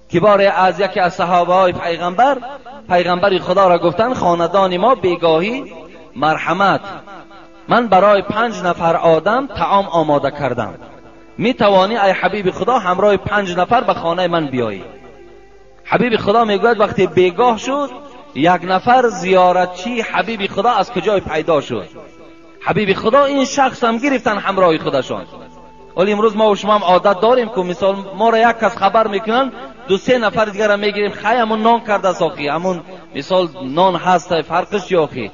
که باره از یکی از صحابه های پیغمبر، پیغمبر خدا را گفتن خاندان ما بیگاهی مرحمت، من برای 5 نفر آدم طعام آماده کردم، می توانی ای حبیب خدا همراه 5 نفر به خانه من بیایی؟ حبیب خدا میگوید وقتی بیگاه شد یک نفر زیارتچی حبیب خدا از کجای پیدا شد؟ حبیب خدا این شخص هم گرفتن همراه خودشان. ولی امروز ما و شما هم عادت داریم که مثال ما را یک کس خبر میکنن، 2-3 نفر دیگر را میگیریم، خی همون نان کرده ساخی، همون مثال نان هست، فرقش چی آخی،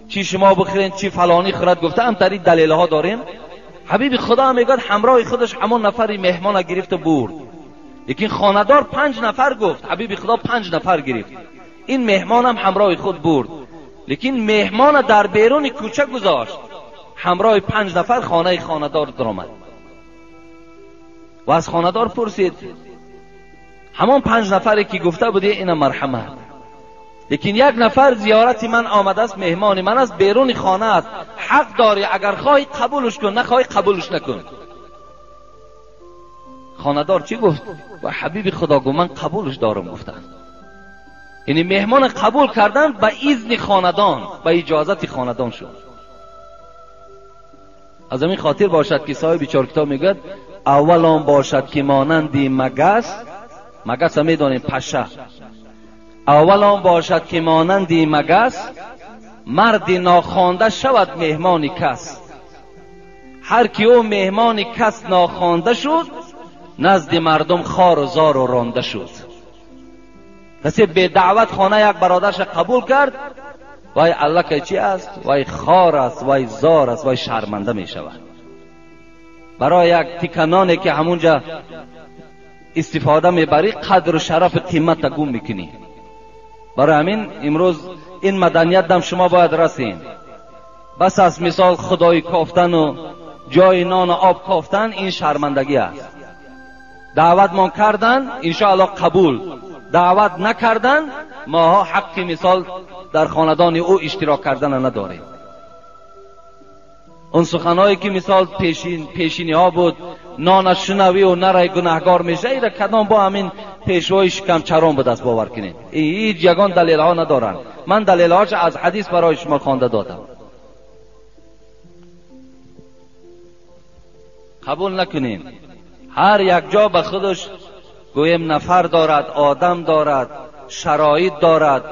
چی شما بخورین چی فلانی خورد، گفته هم تری دلیل ها داریم. حبیب خدا هم میگوید همراه خودش همون نفری مهمان گرفت و برد. یکی خاندار 5 نفر گفت، حبیب خدا 5 نفر گرفت، این مهمان هم همراه خود برد، لیکن مهمان در بیرون کوچه گذاشت، همراه 5 نفر خانه خاندار درآمد و از خاندار پرسید همان 5 نفری که گفته بودی اینا مرحمت، لیکن یک نفر زیارت من آمده است، مهمان من است، بیرون خانه است، حق داری اگر خواهی قبولش کن، نخواهی قبولش نکن. خاندار چی گفت؟ و حبیب خدا گفت من قبولش دارم گفتن. یعنی مهمان قبول کردن به اذن خاندان، به اجازت خاندان شد. از همین خاطر باشد که صاحب 4 کتاب میگوید اول آن باشد که مانندی مگس، مگس هم میدانیم پشه، اول آن باشد که مانندی مگس، مرد ناخوانده شود مهمان کس. هر کی او مهمان کس ناخوانده شد، نزد مردم خار و زار و رانده شد. کسی به دعوت خانه یک برادرش قبول کرد، وای الله که چی است؟ وای خار است، وای زار است، وای شرمنده می شود. برای یک تکنانه که همونجا استفاده میبری قدر و شرف قیمت گم میکنی. برای همین امروز این مدنیت دم شما باید رسین. بس از مثال خدای کافتن و جای نان و آب کافتن این شرمندگی است. دعوت ما کردن انشاءالله قبول، دعوت نکردن ماها حق مثال در خاندان او اشتراک کردن نداریم. اون سخنهایی که مثال پیشینی ها بود، نان شنوی و نرای گناهگار میشه، ایره کدام با همین پیشوای شکم چران بود است، باور کنید هیچ یگان دلیل ها ندارن. من دلیل هاش از حدیث برای شما خوانده دادم. قبول نکنین. هر یک جا به خودش گویم نفر دارد، آدم دارد، شرایط دارد،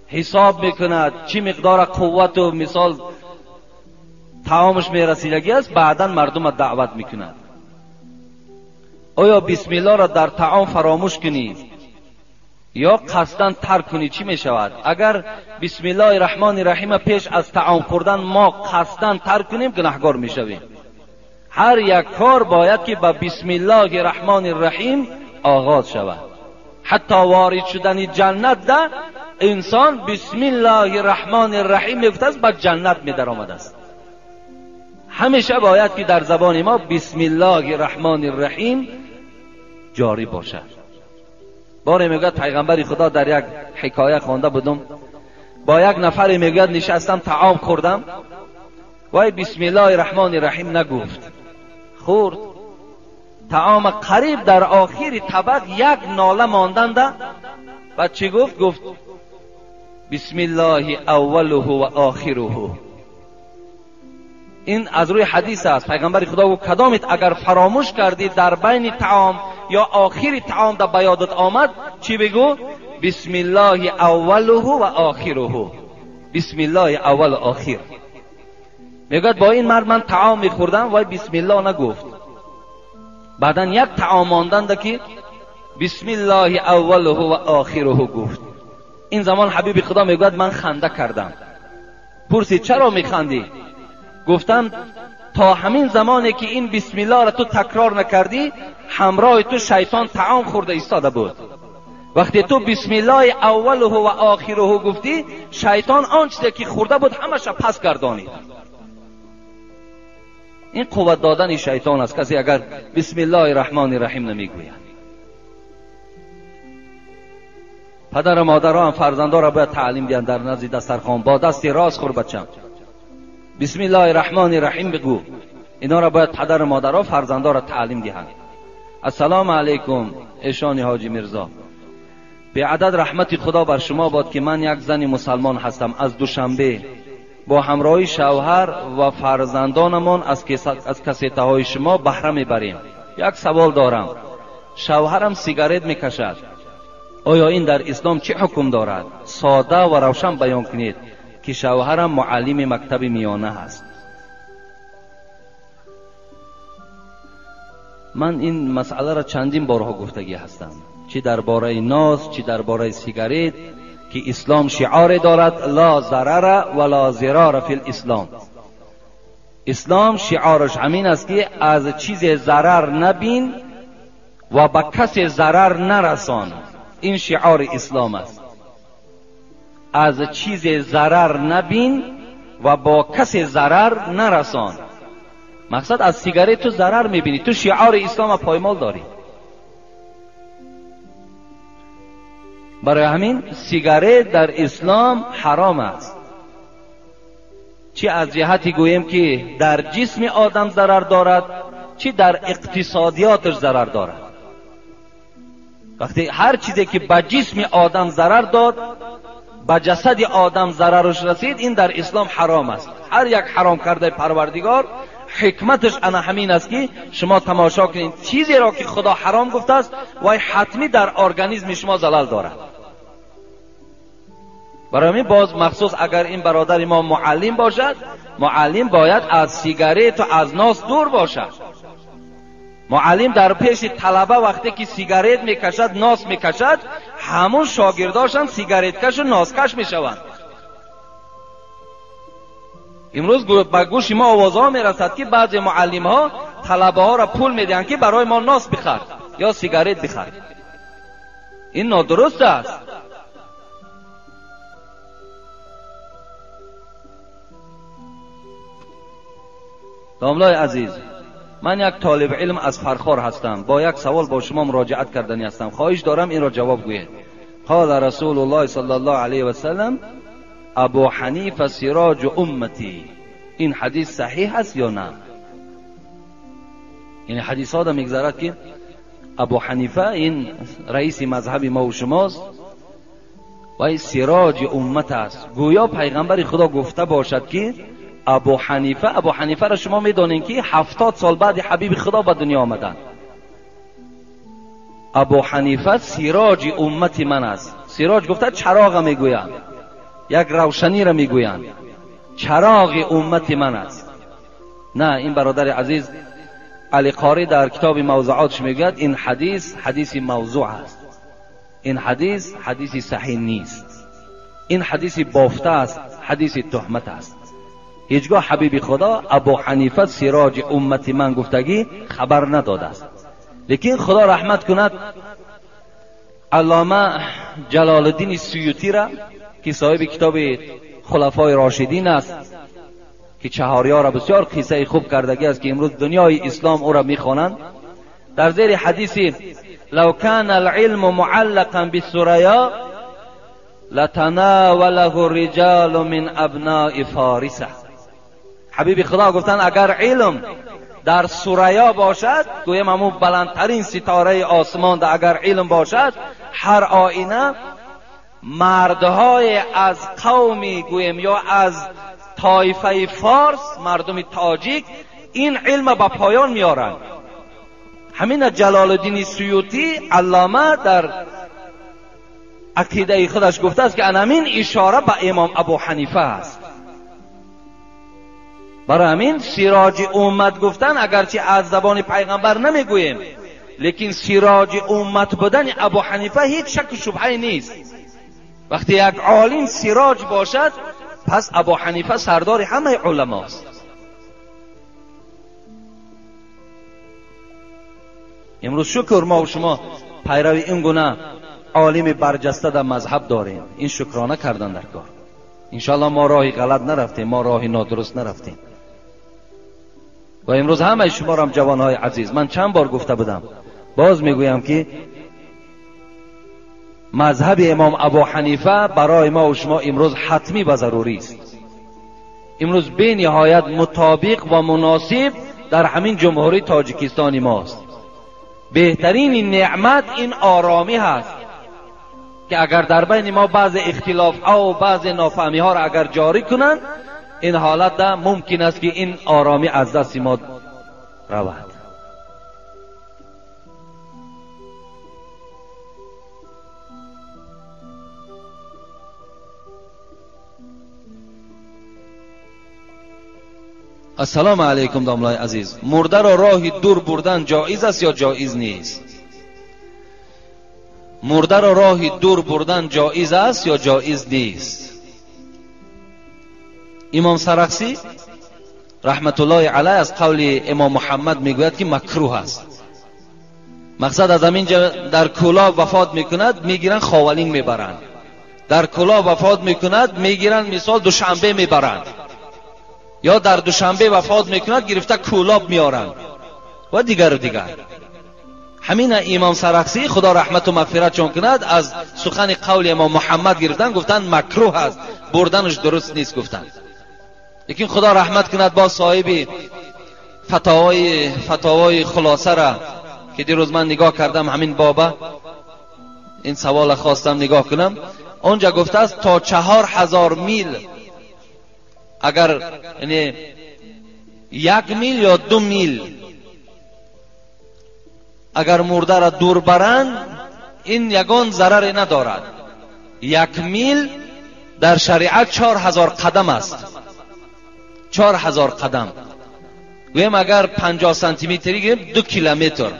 حساب میکند چی مقدار قوت و مثال طعامش میرسیدگی است، بعدا مردم دعوت میکند. آیا بسم الله را در طعام فراموش کنی یا قصداً ترک کنی چی میشود؟ اگر بسم الله الرحمن الرحیم پیش از طعام خوردن ما قصداً ترک کنیم گناهگار میشویم. هر یک کار باید که به بسم الله الرحمن الرحیم آغاز شود. حتی وارد شدن جنت ده انسان بسم الله الرحمن الرحیم میگفت است، به جنت می در آمده است. همیشه باید که در زبان ما بسم الله الرحمن الرحیم جاری باشد. باره میگوید پیغمبر خدا در یک حکایه خوانده بودم، با یک نفری میگوید نشستم طعام خوردم، وای بسم الله الرحمن الرحیم نگفت، خورد طعام، قریب در آخر طبق یک ناله ماندنده. بعد چی گفت؟ گفت بسم الله اوله و آخره. این از روی حدیث است. پیغمبر خدا گفت کدامت اگر فراموش کردی در بین طعام یا آخر طعام در بیادت آمد چی بگو؟ بسم الله اوله و آخره. بسم الله اول و آخر. میگوید با این مرد من طعام میخوردم، وای بسم الله نگفت. بعدا یک طعام ماندند که بسم الله اوله و آخره گفت. این زمان حبیب خدا میگوید من خنده کردم. پرسید چرا میخندی؟ گفتم تا همین زمانی که این بسم الله را تو تکرار نکردی همراه تو شیطان طعام خورده ایستاده بود. وقتی تو بسم الله اوله و آخره گفتی شیطان آن چیزی که خورده بود همش پس گردانید. این قوت دادن شیطان است. کسی اگر بسم الله الرحمن الرحیم نمیگوید. پدر و مادرها هم فرزندها را باید تعلیم دیند در نزد دسترخوان با دست راست خور بچم، بسم الله الرحمن الرحیم بگو. اینا را باید پدر و مادرها فرزندا را تعلیم دهند. السلام علیکم ایشان حاجی میرزا، به عدد رحمت خدا بر شما باد که من یک زن مسلمان هستم از دوشنبه با همراهی شوهر و فرزندانمان از کسیته های شما بهره میبریم. یک سوال دارم، شوهرم سیگارت میکشد، آیا این در اسلام چه حکم دارد؟ ساده و روشن بیان کنید که شوهرم معلم مکتب میانه است. من این مسئله را چندین بارها گفتگی هستم، چی درباره ناز، چی درباره سیگارت، که اسلام شعار دارد لا ضرر ولا ضرار فی الاسلام. اسلام شعارش همین است که از چیز ضرر نبین و به کسی ضرر نرسان. این شعار اسلام است. از چیز ضرر نبین و با کسی ضرر نرسان. مقصد از سیگارت تو ضرر میبینی، تو شعار اسلام پایمال داری. برای همین سیگارت در اسلام حرام است. چی از جهتی گوییم که در جسم آدم ضرر دارد، چی در اقتصادیاتش ضرر دارد. وقتی هر چیزی که به جسم آدم ضرر داد، به جسد آدم ضررش رسید، این در اسلام حرام است. هر یک حرام کرده پروردگار حکمتش انا همین است که شما تماشا کنید چیزی را که خدا حرام گفته است وای حتمی در ارگانیسم شما زلل دارد. برای همین باز مخصوص اگر این برادر ما معلم باشد، معلم باید از سیگارت و از ناس دور باشد. معلم در پیش طلبه وقتی که سیگارت میکشد، ناس میکشد، همون شاگرداش هم سیگارت کش و ناسکش میشوند. امروز به گوش ما آوازها میرسد که بعضی معلم ها طلبه ها را پول میدهند که برای ما ناس بخر یا سیگارت بخر. این نادرست است. داملای عزیز، من یک طالب علم از فرخار هستم، با یک سوال با شما مراجعت کردنی هستم، خواهش دارم این را جواب گویید. قال رسول الله صلی الله علیه و سلم ابو حنیفه سراج امتی. این حدیث صحیح است یا نه؟ یعنی حدیث ها میگذرد که ابو حنیفه این رئیس مذهب ما و شماست و این سراج امت است. گویا پیغمبر خدا گفته باشد که ابو حنیفه، ابو حنیفه را شما میدانین که 70 سال بعد حبیب خدا به دنیا آمدن. ابو حنیفه سراج امت من است. سراج گفته چراغ میگویند، یک روشنی را میگویند، چراغ امت من است. نه، این برادر عزیز علی قاری در کتاب موضوعاتش میگوید این حدیث حدیث موضوع است، این حدیث حدیث صحیح نیست، این حدیث بافته است، حدیث تهمت است. هیچگاه حبیب خدا ابو حنیفه سراج امت من گفتگی خبر نداده است. لیکن خدا رحمت کند علامه جلال الدین سیوطی را که صاحب کتاب خلفای راشدین است، که چهاریا را بسیار قصه خوب کردگی است که امروز دنیای اسلام او را میخوانند، در زیر حدیث لو کان العلم معلقا بالثریا لتناوله الرجال من ابناء فارسه. حبیب خدا گفتند اگر علم در ثریا باشد، گویم همون بلندترین ستاره آسمان، در اگر علم باشد، هر آینه مردهای از قومی گویم یا از طایفه فارس، مردم تاجیک، این علم به پایان میارند. همین جلال الدین سیوطی علامه در عقیده خودش گفته است که همین اشاره به امام ابو حنیفه است. برای همین سراج امت گفتن اگرچه از زبان پیغمبر نمیگوییم، لیکن سراج امت بودن ابو حنیفه هیچ شک و شبهه نیست. وقتی یک عالم سراج باشد، پس ابو حنیفه سردار همه علماست. امروز شکر ما و شما پیرو این گونه عالم برجسته در مذهب داریم. این شکرانه کردن در کار. انشاءالله ما راهی غلط نرفتیم، ما راهی نادرست نرفتیم. و امروز همه شما را هم جوانهای عزیز، من چند بار گفته بودم، باز میگویم که مذهب امام ابو حنیفه برای ما و شما امروز حتمی و ضروری است. Имрӯз бениҳоят мутобиқ ва муносиб дар ҳамин ҷумҳурии Тоҷикистони мост. Беҳтарини неъмат ин оромӣ ҳаст ки агар дар байни мо баъзе ихтилофҳо ва баъзе нофаҳмиҳоро агар ҷорӣ кунанд, ин ҳолат мумкин аст ки ин оромӣ аз дасти мо равад. Ассалому алайкум домлаи азиз. Мурдаро роҳи дур бурдан ҷоиз аст ё ҷоиз нест? Мурдаро роҳи дур бурдан ҷоиз аст ё ҷоиз нест? Имом Сарахсӣ раҳматуллоҳи алайҳ аз қавли имом Муҳаммад мегӯяд ки макрӯҳ аст. Мақсад аз ҳамин ҷо дар Кӯлоб вафот мекунад, мегиранд Ховалинг мебаранд. Дар Кӯлоб вафот мекунад, мегиранд мисол Душанбе мебаранд. Ё дар Душанбе вафот мекунад, гирифта Кӯлоб меоранд ва дигару дигар. Ҳамина имом Сарахсӣ худо раҳмату мағфиратшон кунад аз сухани қавли имом Муҳаммад гирифтан, гуфтанд макрӯҳ аст, бурданаш дуруст нест гуфтанд. Лекин худо раҳмат кунад бо соҳиби фатвои хулосара ки дирӯз ман нигоҳ кардам ҳамин боба, ин савола хостам нигоҳ кунам, онҷа гуфтааст то 4000 мил, агар яъне 1 мил ё 2 мил агар мурдаро дур баранд, ин ягон зараре надорад. 1 мил дар шариат 4000 қадам аст. 4000 қадам. Гӯем агар 50 сантиметри гирем 2 километр.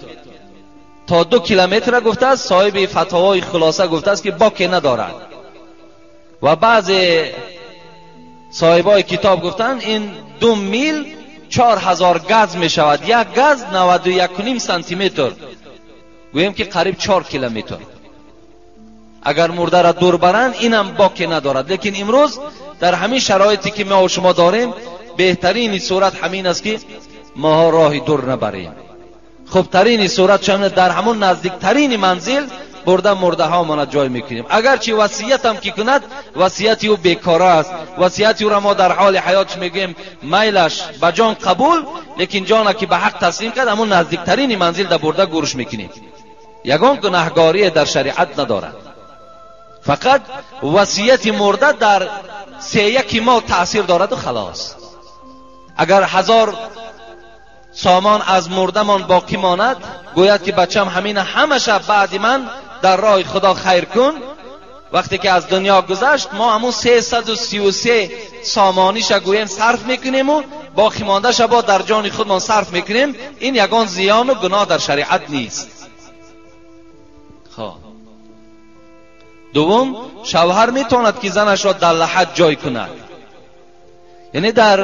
То 2 километра гуфтааст соҳиби фатвои хулоса гуфтааст ки боке надорад. Ва баъзе соҳибои китоб гуфтанд ин 2 мил 4000 газ мешавад. Як газ 91.5 сантиметр. Гӯем ки қариб 4 километр. Агар мурдаро дур баранд, инам боке надорад. Лекин имрӯз дар ҳамин шароите ки мо шумо дорем, беҳтарини сурат ҳамин аст ки моҳо роҳи дур набарем. Хубтарини сурат чунин дар ҳамон наздиктарини манзил бурда мурдаҳомона ҷой мекунем. Агарчи васиятам ки кунад, васияти ӯ бекора аст. Васияти ӯро мо дар ҳоли ҳаётш мегӯем майлаш ба ҷон қабул, лекин ҷона ки ба ҳақ таслим кард, ҳамон наздиктарини манзил да бурда гӯрш мекунем. Ягон гунаҳгорие дар шариат надорад. Фақат васияти мурда дар 3 мо таъсир дораду халос. Агар 1000 сомон аз мурдамон боқӣ монад, гӯяд ки бачам ҳамина ҳамаша баъди ман дар роҳи худо хайр кун, вақте ки аз дунё гузашт, мо ҳамун 333 сомониша гӯем сарф мекунему боқӣ мондаша бо дар ҷони худмон сарф мекунем. Ин ягон зиёну гуноҳ дар шариат нест. Хоб. Дуввум, шавҳар метавонад ки занашро дар лаҳад ҷой кунад. Яъне дар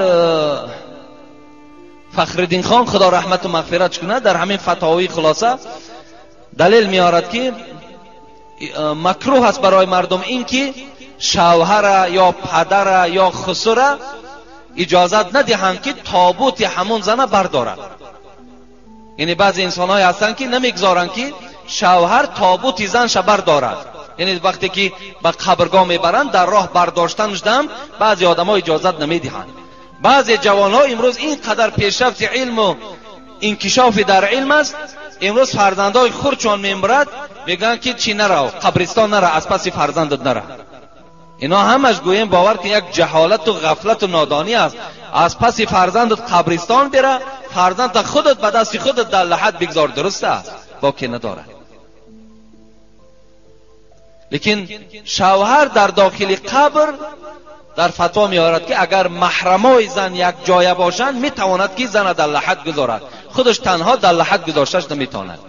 Фахриддин хон худо раҳмату мағфиратш кунад, дар ҳамин фатвои хулоса далел меорад ки макрӯҳ аст барои мардум ин ки шавҳара ё падара ё хусура иҷозат надиҳанд ки тобути ҳамон зана бардорад. Яъне баъзе инсонҳое ҳастанд ки намегузоранд ки шавҳар тобути занша бардорад. Яъне вақте ки ба қабргоҳ мебаранд, дар роҳ бардоштанаш дам баъзе одамҳо иҷозат намедиҳанд. Баъзе ҷавонҳо имрӯз ин қадар пешрафти илму инкишофи дар илм аст, имрӯз фарзандҳои хурдшон мемурад, мегӯянд ки чӣ нарав, қабристон нара, аз паси фарзандат нара. Ино ҳамаш гӯем бовар кун як ҷаҳолату ғафлату нодонӣ аст. Аз паси фарзандат қабристон бира, фарзандта худат ба дасти худат дар лаҳад бигзор, дуруст аст, боке надорад. Лекин шавҳар дар дохили қабр дар фатво меорад ки агар маҳрамои зан як ҷоя бошанд, метавонад ки зана дар лаҳад гузорад. Худаш танҳо дар лаҳад гузошташ наметавонад.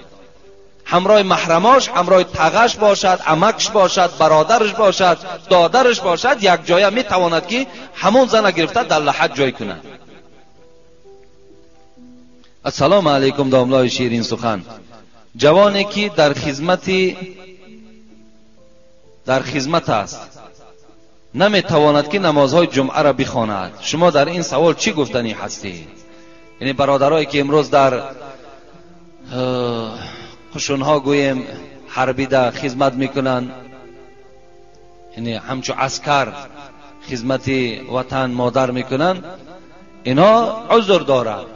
Ҳамроҳи маҳрамош, ҳамроҳи тағаш бошад, амакш бошад, бародараш бошад, додараш бошад, як ҷоя метавонад ки ҳамон зана гирифта дар лаҳад ҷой кунад. Ассалому алайкум домлои ширин сухан. Ҷавоне ки дар хизмат аст, наметавонад ки намозҳои ҷумъаро бихонад. Шумо дар ин савол чӣ гуфтанӣ ҳастед? Яъне бародарое ки имрӯз дар қушунҳо гӯем ҳарбида хизмат мекунанд, яъне ҳамчун аскар хизмати ватан модар мекунанд, инҳо узр доранд.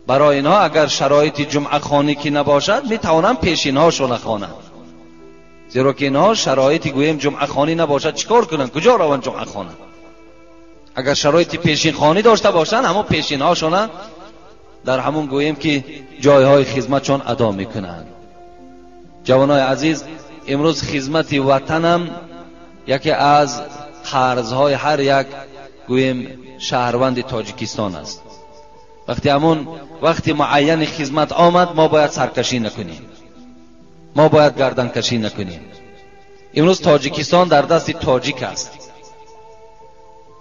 Барои инҳо агар шароити ҷумъахонӣ ки набошад, метавонанд пешинҳошона хонанд. Зеро ки инҳо шароити гӯем ҷумъахонӣ набошад, чӣ кор кунанд? Куҷо раванд ҷумъахона? Агар шароити пешинхонӣ дошта бошанд, ҳамон пешинҳошона дар ҳамон гӯем ки ҷойҳои хизматшон адо мекунанд. Ҷавонои азиз, имрӯз хизмати ватанам яке аз қарзҳои ҳар як гӯем шаҳрванди Тоҷикистон аст. Вақти ҳамон вақти муайяни хизмат омад, мо бояд саркашӣ накунем, мо бояд гарданкашӣ накунем. Имрӯз Тоҷикистон дар дасти тоҷик аст.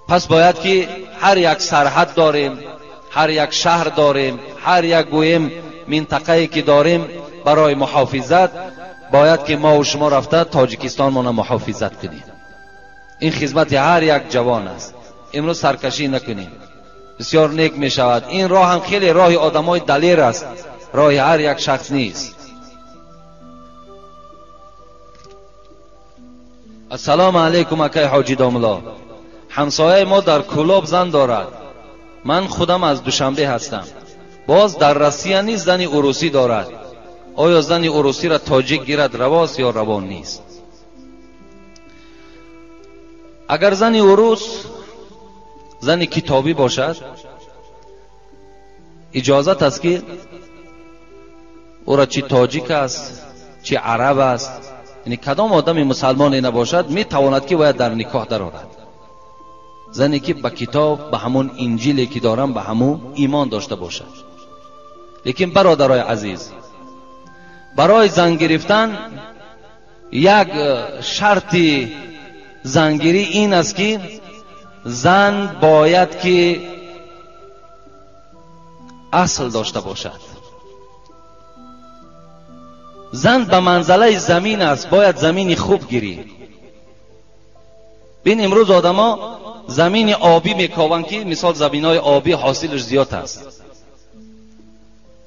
Пас бояд ки ҳар як сарҳад дорем, ҳар як шаҳр дорем, ҳар як гӯем минтақае ки дорем барои муҳофизат, бояд ки мо ва шумо рафта Тоҷикистонмона муҳофизат кунем. Ин хизмати ҳар як ҷавон аст. Имрӯз саркашӣ накунем, бисёр нек мешавад. Ин роҳ ҳам хеле роҳи одамои далер аст, роҳи ҳар як шахс нест. Ассалому алайкум акай ҳоҷи домулло. Ҳамсояи мо дар Кӯлоб зан дорад. Ман худам аз Душанбе ҳастам. Боз дар Россия низ зани урусӣ дорад. Оё зани урусиро тоҷик гирад равост ё раво нест? Агар зани урус зани китобӣ бошад, иҷозат аст ки ӯро чи тоҷик аст, чи араб аст, яъне кадом одами мусалмоне набошад, метавонад ки бояд дар никоҳ дарорад. Зане ки ба китоб, ба ҳамон инҷиле ки дорам, ба ҳамон имон дошта бошад. Лекин бародарои азиз, барои зан гирифтан як шарти зангирӣ ин аст ки зан бояд ки асл дошта бошад. Зан ба манзалаи замин аст, бояд замини хуб гирӣ. Бин, имрӯз одамо замини обӣ мекованд ки мисол заминҳои обӣ ҳосилаш зиёд аст.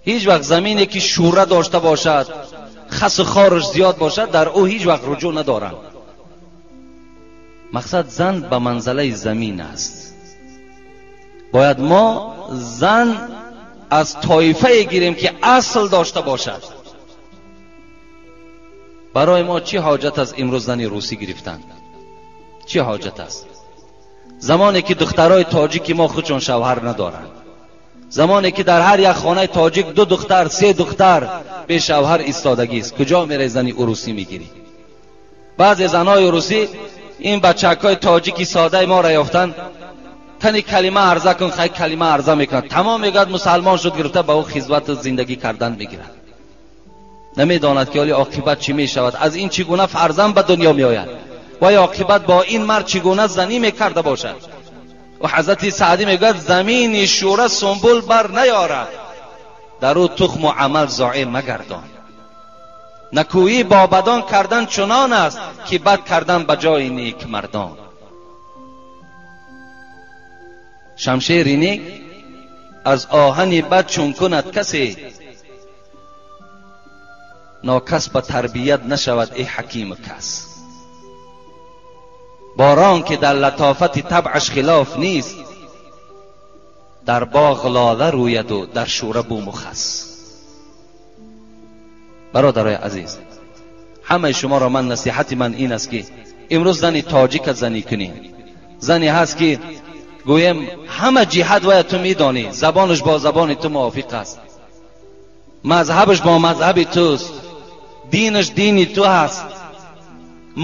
Ҳеҷ вақт замине ки шӯра дошта бошад, хасу хораш зиёд бошад, дар ӯ ҳеҷ вақт руҷӯъ надоранд. Мақсад зан ба манзалаи замин аст. Бояд мо зан аз тоифае гирем ки асл дошта бошад. Барои мо чӣ ҳоҷат аст имрӯз зани русӣ гирифтан? Чӣ ҳоҷат аст? Замоне ки духтарои тоҷики мо худшон шавҳар надоранд, замоне ки дар ҳар як хонаи тоҷик ду духтар, се духтар бешавҳар истодагист, куҷо мераи зани урусӣ мегирӣ? Баъзе занҳои урусӣ ин бачакҳои тоҷики содаи моро ёфтанд, тани калима арза кун, хай калима арза мекунад, тамом мегӯяд мусалмон шуд, гирифта ба ӯ хизмату зиндагӣ кардан мегирад. Намедонад ки оли оқибат чӣ мешавад, аз ин чӣ гуна фарзанд ба дунё меояд ва оқибат бо ин мард чӣ гуна занӣ мекарда бошад. Ва ҳазрати Саъдӣ мегӯяд замини шӯра сунбул бар наёрад, дар ӯ тухму амал зоеъ магардон. Накӯӣ бо бадон кардан чунон аст ки бад кардан ба ҷои некмардон. Шамшери нек аз оҳани бад чун кунад касе, нокас ба тарбият нашавад эй ҳакиму кас. Борон ки дар латофати табъаш хилоф нест, дар боғ лола рӯяду дар шӯра буму хас. Бародарои азиз, ҳамаи шуморо ман насиҳати ман ин аст ки имрӯз зани тоҷика занӣ кунӣ. Зане ҳаст ки гӯем ҳама ҷиҳат вая ту медонӣ, забонаш бо забони ту мувофиқ аст, мазҳабаш бо мазҳаби туст, динаш дини ту ҳаст,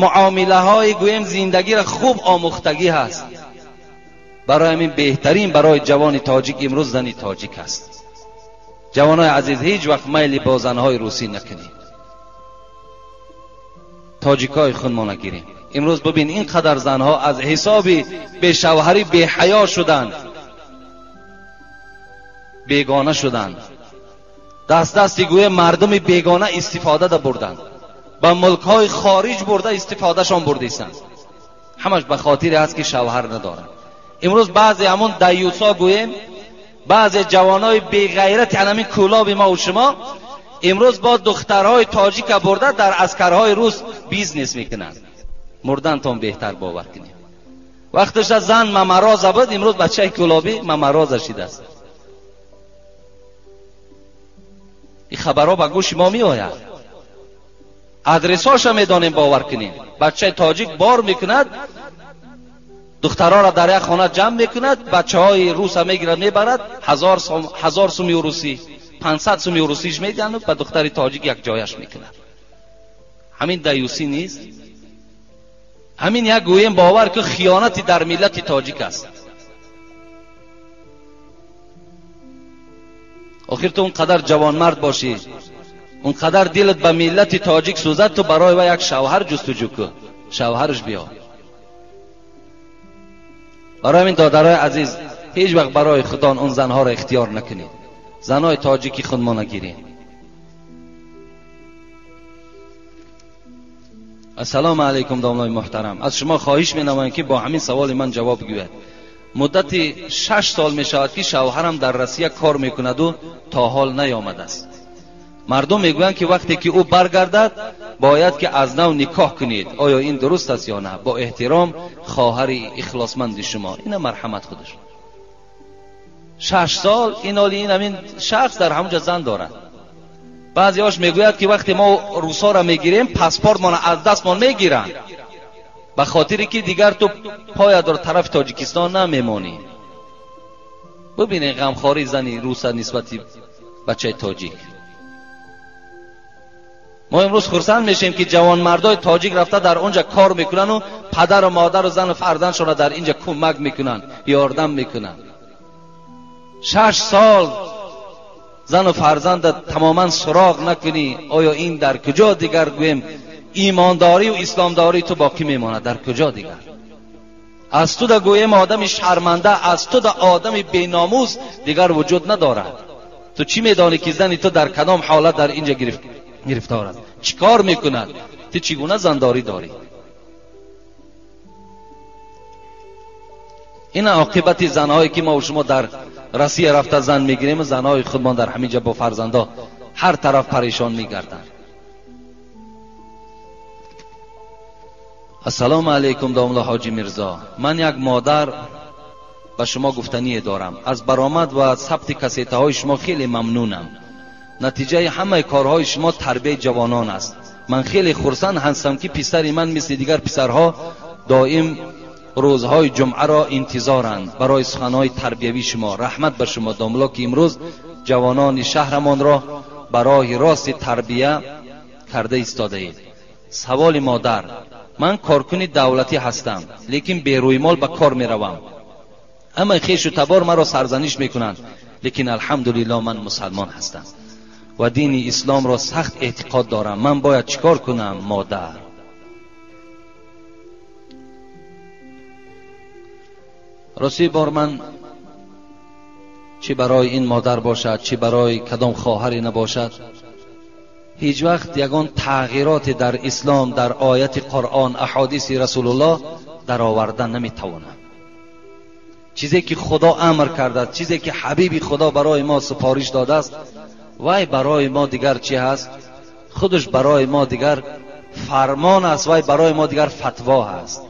муомилаҳои гӯем зиндагиро хуб омӯхтагӣ ҳаст. Барои ҳамин беҳтарин барои ҷавони тоҷик имрӯз зани тоҷик аст. Ҷавонои азиз, ҳеҷ вақт майли бо занҳои русӣ накунед, тоҷикҳои худмона гирем. Имрӯз бибин ин қадар занҳо аз ҳисоби бешавҳарӣ беҳаё шуданд, бегона шуданд, даст дасти гӯе мардуми бегона истифода бурданд, ба мулкҳои хориҷ бурда истифодашон бурдисанд. Ҳамаш ба хотире ҳаст ки шавҳар надоранд. Имрӯз баъзе ҳамон даюсо гӯем, баъзе ҷавонои беғайрати ҳамин кӯлоби мо ва шумо имрӯз бо духтарҳои тоҷика бурда дар аскарҳои рус бизнес мекунанд. Мурдантон беҳтар бовар кунед. Вақташ зан мамароза буд, имрӯз бачаи кӯлобӣ мамароза шидааст. Ин хабарҳо ба гӯши мо меояд. Адресҳоша медонем, бовар кунем. Бачаи тоҷик бор мекунад, духтарҳоро дар як хона ҷамъ мекунад, бачаҳои руса мегирад, мебарад, 1000 суми русӣ, 500 суми русиш медиҳанд, ба духтари тоҷик як ҷояш мекунад. Ҳамин даюсӣ нест? Ҳамин як гӯем, бовар ки хиёнати дар миллати тоҷик аст. Охир ту он қадар ҷавонмард бошӣ, он қадар дилат ба миллати тоҷик сӯзад, ту барои ва як шавҳар ҷустуҷӯ кун, шавҳараш биё. Барои ҳамин додарои азиз, ҳеҷ вақт барои худон он занҳоро ихтиёр накунед. Занҳои тоҷики худмо нагиред. Ассалому алайкум домлои муҳтарам. Аз шумо хоҳиш менамоям ки бо ҳамин саволи ман ҷавоб гӯяд. Муддати 6 сол мешавад ки шавҳарам дар Россия кор мекунаду то ҳол наёмадааст. Мардум мегӯянд ки вақте ки ӯ баргардад бояд ки аз нав никоҳ кунед. Оё ин дуруст аст ё на? Бо эҳтиром, хоҳари ихлосманди шумо. Ина марҳамат худаш. 6 сол ин ҳоли ин ҳамин шахс дар ҳамонҷо зан дорад. Баъзеҳош мегӯяд ки вақте мо русҳоро мегирем, паспортмонро аз дастмон мегиранд, ба хотире ки дигар ту поядор тарафи Тоҷикистон намемонӣ. Бибинед ғамхории зани руса нисбати бачаи тоҷик. Мо имрӯз хурсанд мешем ки ҷавонмардои тоҷик рафта дар онҷа кор мекунанд ва падару модару зану фарзандшонро дар инҷа кӯмак мекунанд, ёрдам мекунанд. 6 сол зану фарзанда тамоман суроғ накунӣ, оё ин дар куҷо дигар гӯем имондорию исломдории ту боқӣ мемонад? Дар куҷо дигар? Аз ту да гӯем одами шарманда, аз ту да одами беномус дигар вуҷуд надорад. Ту чӣ медонӣ ки зани ту дар кадом ҳолат дар инҷа гирифтор аст, чӣ кор мекунад, ту чӣ гуна зандорӣ дорӣ? Ин оқибати занҳое ки мо шумо дар Россия рафта зан мегирем, занҳои худмон дар ҳамин ҷо бо фарзандо ҳар тараф парешон мегарданд. Ассалому алайкум домла ҳоҷи Мирзо. Ман як модар ба шумо гуфтание дорам. Аз баромад ва сабти кассетаҳои шумо хеле мамнунам. Натиҷаи ҳамаи корҳои шумо тарбияи ҷавонон аст. Ман хеле хурсанд ҳастам ки писари ман мисли дигар писарҳо доим рӯзҳои ҷумъаро интизоранд барои суханҳои тарбиявии шумо. Раҳмат ба шумо домло ки имрӯз ҷавонони шаҳрамонро ба роҳи рости тарбия карда истодаед. Саволи модар: ман коркуни давлатӣ ҳастам, лекин берӯймол ба кор меравам. Ҳамаи хешу табор маро сарзаниш мекунанд, лекин алҳамдулилло ман мусалмон ҳастам ва дини исломро сахт эътиқод дорам. Ман бояд чӣ кор кунам, модар? Рости бор ман чӣ барои ин модар бошад, чӣ барои кадом хоҳаре набошад, ҳеҷ вақт ягон тағйироте дар ислом, дар ояти Қуръон, аҳодиси Расулуллоҳ дароварда наметавонам. Чизе ки Худо амр кардааст, чизе ки ҳабиби Худо барои мо супориш додааст, вай барои мо дигар чӣ ҳаст? Худаш барои мо дигар фармон аст, вай барои мо дигар фатво ҳаст.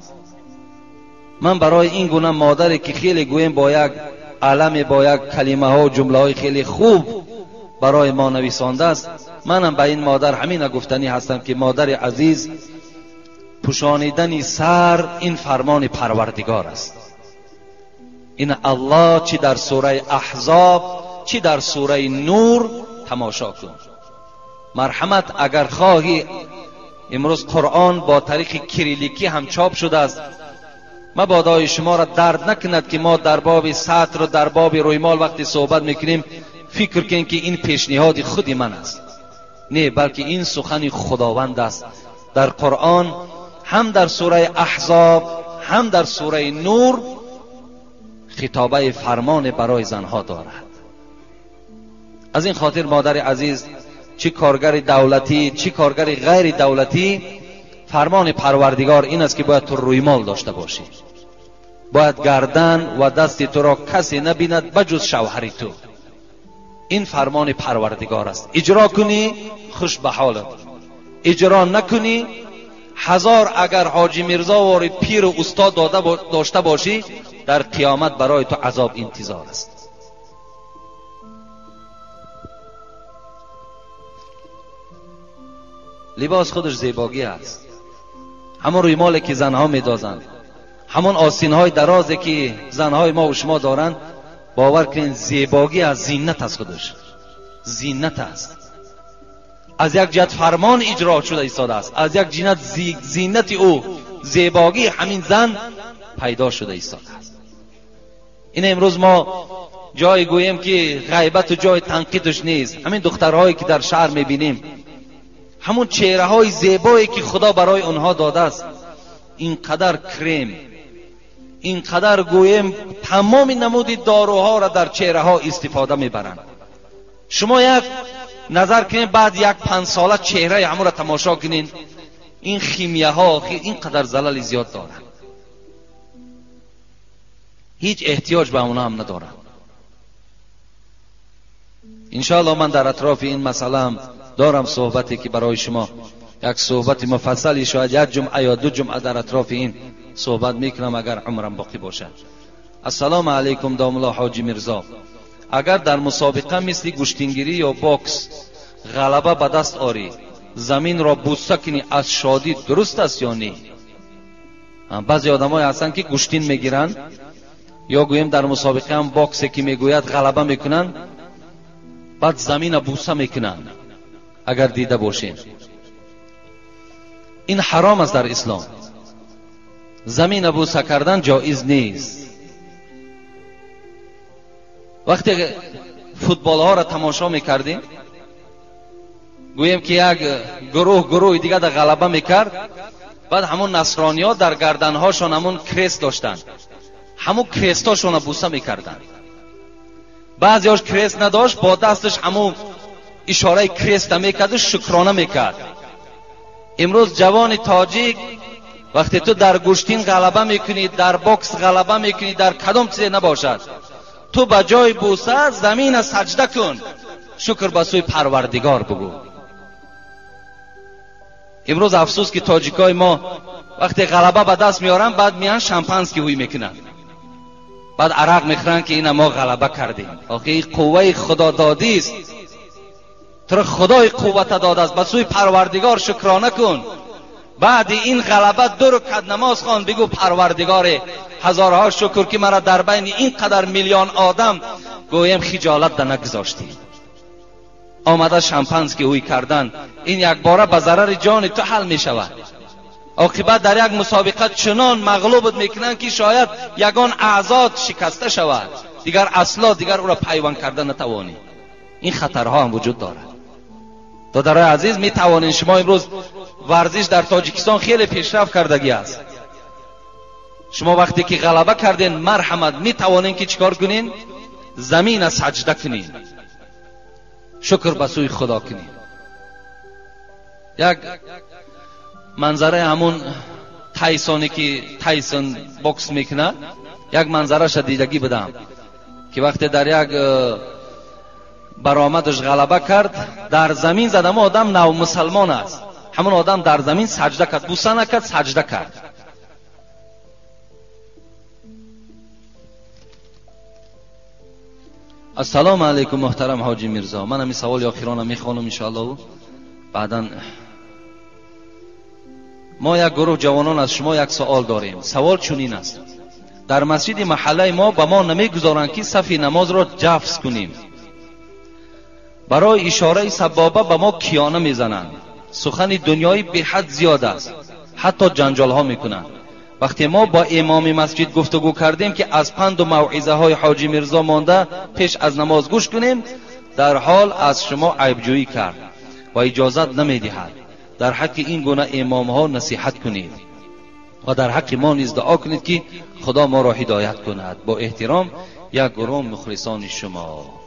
Ман барои ин гуна модаре ки хеле гӯем бо як аламе, бо як калимаҳо, ҷумлаҳои хеле хуб барои мо нависондааст, манам ба ин модар ҳамина гуфтанӣ ҳастам ки модари азиз, пӯшонидани сар ин фармони Парвардигор аст. Ин Аллоҳ чӣ дар сураи Аҳзоб, чӣ дар сураи Нур тамошо кун. Марҳамат, агар хоҳӣ, имрӯз Қуръон бо тариқи кирилликӣ ҳам чоп шудааст. Мабодои шуморо дард накунад ки мо дар боби сатру дар боби рӯймол вақте суҳбат мекунем фикр кунем ки ин пешниҳоди худи ман аст. Не, балки ин сухани Худованд аст. Дар Қуръон ҳам дар сураи Аҳзоб, ҳам дар сураи Нур хитобаи фармоне барои занҳо дорад. Аз ин хотир модари азиз, чӣ коргари давлатӣ, чӣ коргари ғайри давлатӣ, фармони Парвардигор ин аст ки бояд ту рӯймол дошта бошӣ. Бояд гардан ва дасти туро касе набинад ба ҷуз шавҳари ту. Ин фармони Парвардигор аст. Иҷро кунӣ, хуш ба ҳолат. Иҷро накунӣ, هزار اگر حاجی میرزا واری پیر و استاد داشته باشی، در قیامت برای تو عذاب انتظار است. لباس خودش زیباگی است. همون رویمالی که زنها میدازند، همون آستینهای درازی که زنهای ما و شما دارند، باور کنین زیباگی از زینت است، خودش زینت است. از یک جهت فرمان اجرا شده ایستاده است، از یک جهت زینت او، زیباگی همین زن پیدا شده ایستاده است. این امروز ما جای گوییم که غیبت و جای تنقیدش نیست. همین دخترهایی که در شهر میبینیم، همون چهره های زیبایی که خدا برای آنها داده است، اینقدر کریم، اینقدر گوییم تمام نمود داروها را در چهره ها استفاده میبرند. شما یک نظر کنین، بعد یک 5 ساله چهره همون را تماشا کنین، این خیمیه ها اینقدر زلل زیاد دارند، هیچ احتیاج به اونا هم ندارند. انشاءالله من در اطراف این مسئله هم دارم صحبتی که برای شما یک صحبت مفصلی، شاید یک جمعه یا 2 جمعه در اطراف این صحبت میکنم اگر عمرم باقی باشد. السلام علیکم داملا حاجی میرزا، اگر در مسابقه مثل گوشتینگیری یا باکس غلبه به دست آری، زمین را بوسه کنی از شادی، درست است یا نه؟ بعضی آدمای هستن که گوشتین میگیرن یا گوییم در مسابقه هم باکسی که میگوید غلبه میکنن، بعد زمین بوسه میکنن. اگر دیده باشین این حرام است در اسلام. زمین بوسه کردن جایز نیست. وقتی فوتبال ها را تماشا میکردیم، گوییم که یک گروه دیگه در غلبه میکرد، بعد همون نصرانی ها در گردن هاشون همون کریس داشتن، همون کریست هاشون را بوسه میکردن. بعضی هاش کریس نداشت، با دستش همون اشاره کریست میکرد و شکرانه میکرد. امروز جوان تاجیک وقتی تو در گوشتین غلبه میکنی، در باکس غلبه میکنی، در کدام چیز نباشد، تو به جای بوسه زمین سجده کن، شکر به سوی پروردگار بگو. امروز افسوس که تاجیکای ما وقتی غلبه به دست میارن، بعد میان شامپانسکی هوی میکنن، بعد عرق میخورن که اینا ما غلبه کردیم. آخه این قوه خدا دادی است، تو را خدای قوت داده است، به سوی پروردگار شکرانه کن. بعد این غلبه 2 رکعت نماز خوان، بگو پروردگار هزارها شکر که مرا در بین این قدر میلیون آدم گویم خجالت ده نگذاشتی. آمده شامپانسکی هوی کردن، این یک باره به ضرر جان تو حل می شود. عاقبت در یک مسابقه چنان مغلوبت میکنن که شاید یگان اعضات شکسته شود، دیگر اصلا دیگر او را پیوند کردن نتوانی. این خطرها هم وجود دارد. دادرای عزیز، می توانین شما امروز ورزش در تاجیکستان خیلی پیشرفت کردگی است. شما وقتی که غلبه کردین، مرحمت، می توانین که چیکار کنین؟ زمین سجده کنین، شکر به سوی خدا کنین. یک منظره همون تایسونی که تایسون باکس میکنه، یک منظره دیدگی بدم که وقتی در یک برآمدش غلبه کرد، در زمین زد. اما آدم نو مسلمان است، همون آدم در زمین سجده کرد، بوسه نکرد، سجده کرد. السلام علیکم محترم حاجی میرزا، من همین سوال آخرانه میخوانم انشاءالله. بعدا ما یک گروه جوانان از شما یک سوال داریم. سوال چنین است: در مسجد محله ما به ما نمیگذارند که صف نماز را جفس کنیم. برای اشاره سبابه به ما کیانه میزنند. سخن دنیایی به حد زیاد است، حتی جنجال ها میکنند. وقتی ما با امام مسجد گفتگو کردیم که از پند و موعظه های حاجی میرزا مانده پیش از نماز گوش کنیم، در حال از شما عیبجویی کرد و اجازت نمیدهد. در حق این گونه امام ها نصیحت کنید و در حق ما نیز دعا کنید که خدا ما را هدایت کند. با احترام، یک گروه مخلصان شما.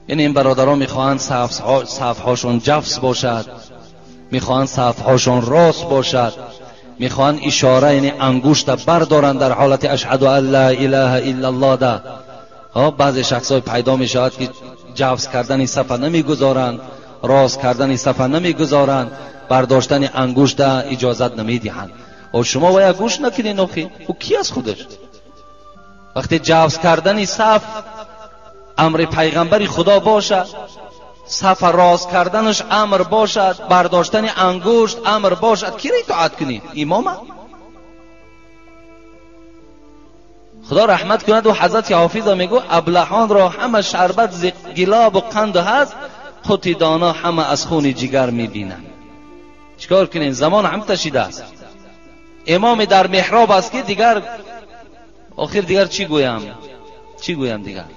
یعنی این برادران میخواهند صفحاشون جفس باشد، میخواهند صفحاشون راست باشد، میخواهند اشاره یعنی انگشت بردارند در حالت اشهد ان لا اله الا الله ده. بعضی شخصای پیدا میشود که جفس کردن صفحه نمیگذارند، راست کردن صفحه نمیگذارند، бардоштани ангушта иҷозат намедиҳанд. О шумо бояд гӯш накунед охи. Ӯ ки аст худаш? Вақте ҷавз кардани саф амри пайғамбари Худо бошад, саф рост карданаш амр бошад, бардоштани ангушт амр бошад, киро итоат кунӣ? Имома? Худо раҳмат кунад ӯ ҳазрати ҳофиза мегӯ аблаҳонро ҳама шарбат гилобу қанд ҳаст, қути доно ҳама аз хуни ҷигар мебинанд. Чикор кунем? Замон ҳам ташидааст. Имоме дар меҳроб аст ки дигар охир дигар чӣ гӯям? Чӣ гӯям дигар?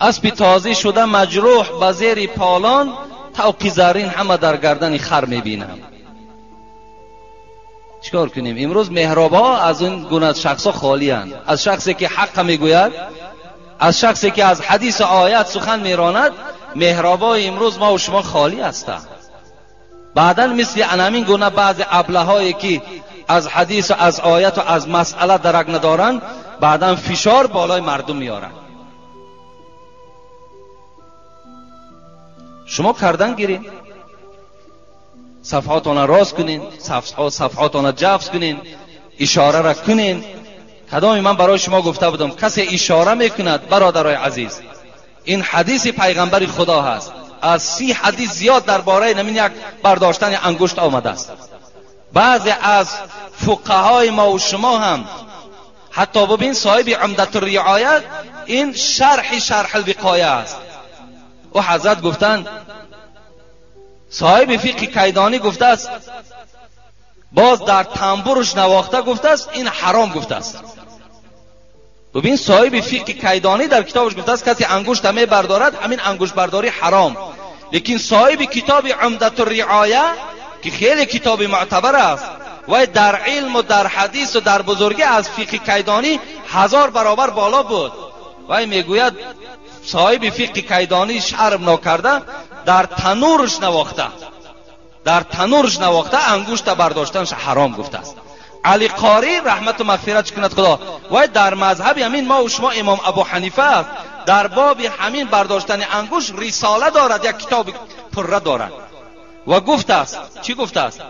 Аспи тозӣ шуда маҷрӯҳ ба зери полон, тавқи заррин ҳама дар гардани хар мебинам. Чикор кунем? Имрӯз меҳробҳо аз ин гуна шахсҳо холиянд. Аз шахсе ки ҳаққа мегӯяд, аз шахсе ки аз ҳадису оят сухан меронад, меҳробҳои имрӯз мо ва шумо холӣ ҳастанд. Баъдан мисли анамин гуна баъзе аблаҳое ки аз ҳадису аз ояту аз масъала дарак надоранд, баъдан фишор болои мардум меоранд. Шумо кардан гирин, сафҳотона рост кунин, сафҳотона ҷафз кунин, ишораро кунин. Кадоми ман барои шумо гуфта будам, касе ишора мекунад, бародарои азиз, ин ҳадиси пайғамбари Худо ҳаст. Аз 30 ҳадис зиёд дар бораи намин як бардоштани ангушт омадааст. Баъзе аз фуқаҳои мо ва шумо ҳам ҳатто бибин соҳиби Умдатур-риоят ин шарҳи шарҳ-ул-виқоя аст. Ӯ ҳазрат гуфтанд, соҳиби фиқҳи кайдонӣ гуфтааст, боз дар тамбурш навохта гуфтааст, ин ҳаром гуфтааст. Бибин соҳиби фиқҳи кайдонӣ дар китобаш гуфтааст, касе ангушта мебардорад, ҳамин ангуштбардорӣ ҳаром. Лекин соҳиби китоби Умдатур-риоя ки хеле китоби муътабар аст, вай дар илму дар ҳадису дар бузургӣ аз фиқҳи кайдонӣ 1000 баробар боло буд. Вай мегӯяд соҳиби фиқҳи кайдонӣ шарм нокарда дар танурш навохта, дар танурш навохта ангушта бардоштанаш ҳаром гуфтааст. Али Қорӣ раҳмату мағфират кунад Худо, вай дар мазҳаби ҳамин мо ва шумо имом Абу Ҳанифа аст, дар боби ҳамин бардоштани ангушт рисола дорад, як китоби пурра дорад. Ва гуфтааст, чӣ гуфтааст?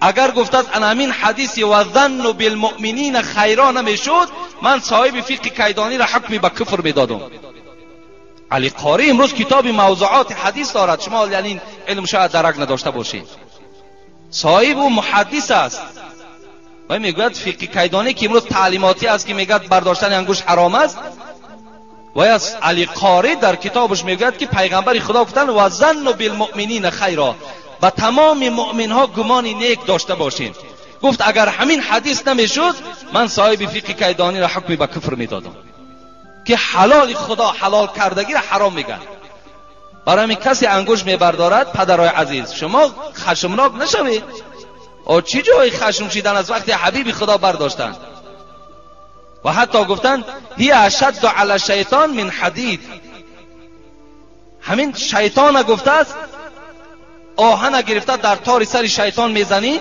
Агар гуфтааст ана ҳамин ҳадиси ва занну билмуъминина хайро намешуд, ман соҳиби фиқҳи кайдониро ҳукми ба куфр медодум. Али Қорӣ имрӯз китоби мавзуоти ҳадис дорад, шумо яъне илм шояд дарак надошта бошед. Соҳиб ӯ муҳаддис аст. Вай мегӯяд фиқҳи кайдонӣ ки имрӯз таълимотӣ аст ки мегӯяд бардоштани ангушт ҳаром аст, вай аз Али Қорӣ дар китобаш мегӯяд ки пайғамбари Худо гуфтанд ва занну билмуъминина хайро, ба тамоми муъминҳо гумони нек дошта бошед. Гуфт агар ҳамин ҳадис намешуд, ман соҳиби фиқҳи кайдониро ҳукми ба куфр медодам, ки ҳалоли Худо ҳалол кардагиро ҳаром мегӯяд. Барои ҳамин касе ангушт мебардорад, падарои азиз, шумо хашмнок нашавед. О чӣ ҷои хашм шидан аз вақти ҳабиби Худо бардоштанд? Ва ҳатто гуфтанд ҳия ашадду ала шайтон мин ҳадид. Ҳамин шайтона гуфтааст, оҳана гирифта дар тори сари шайтон мезанӣ,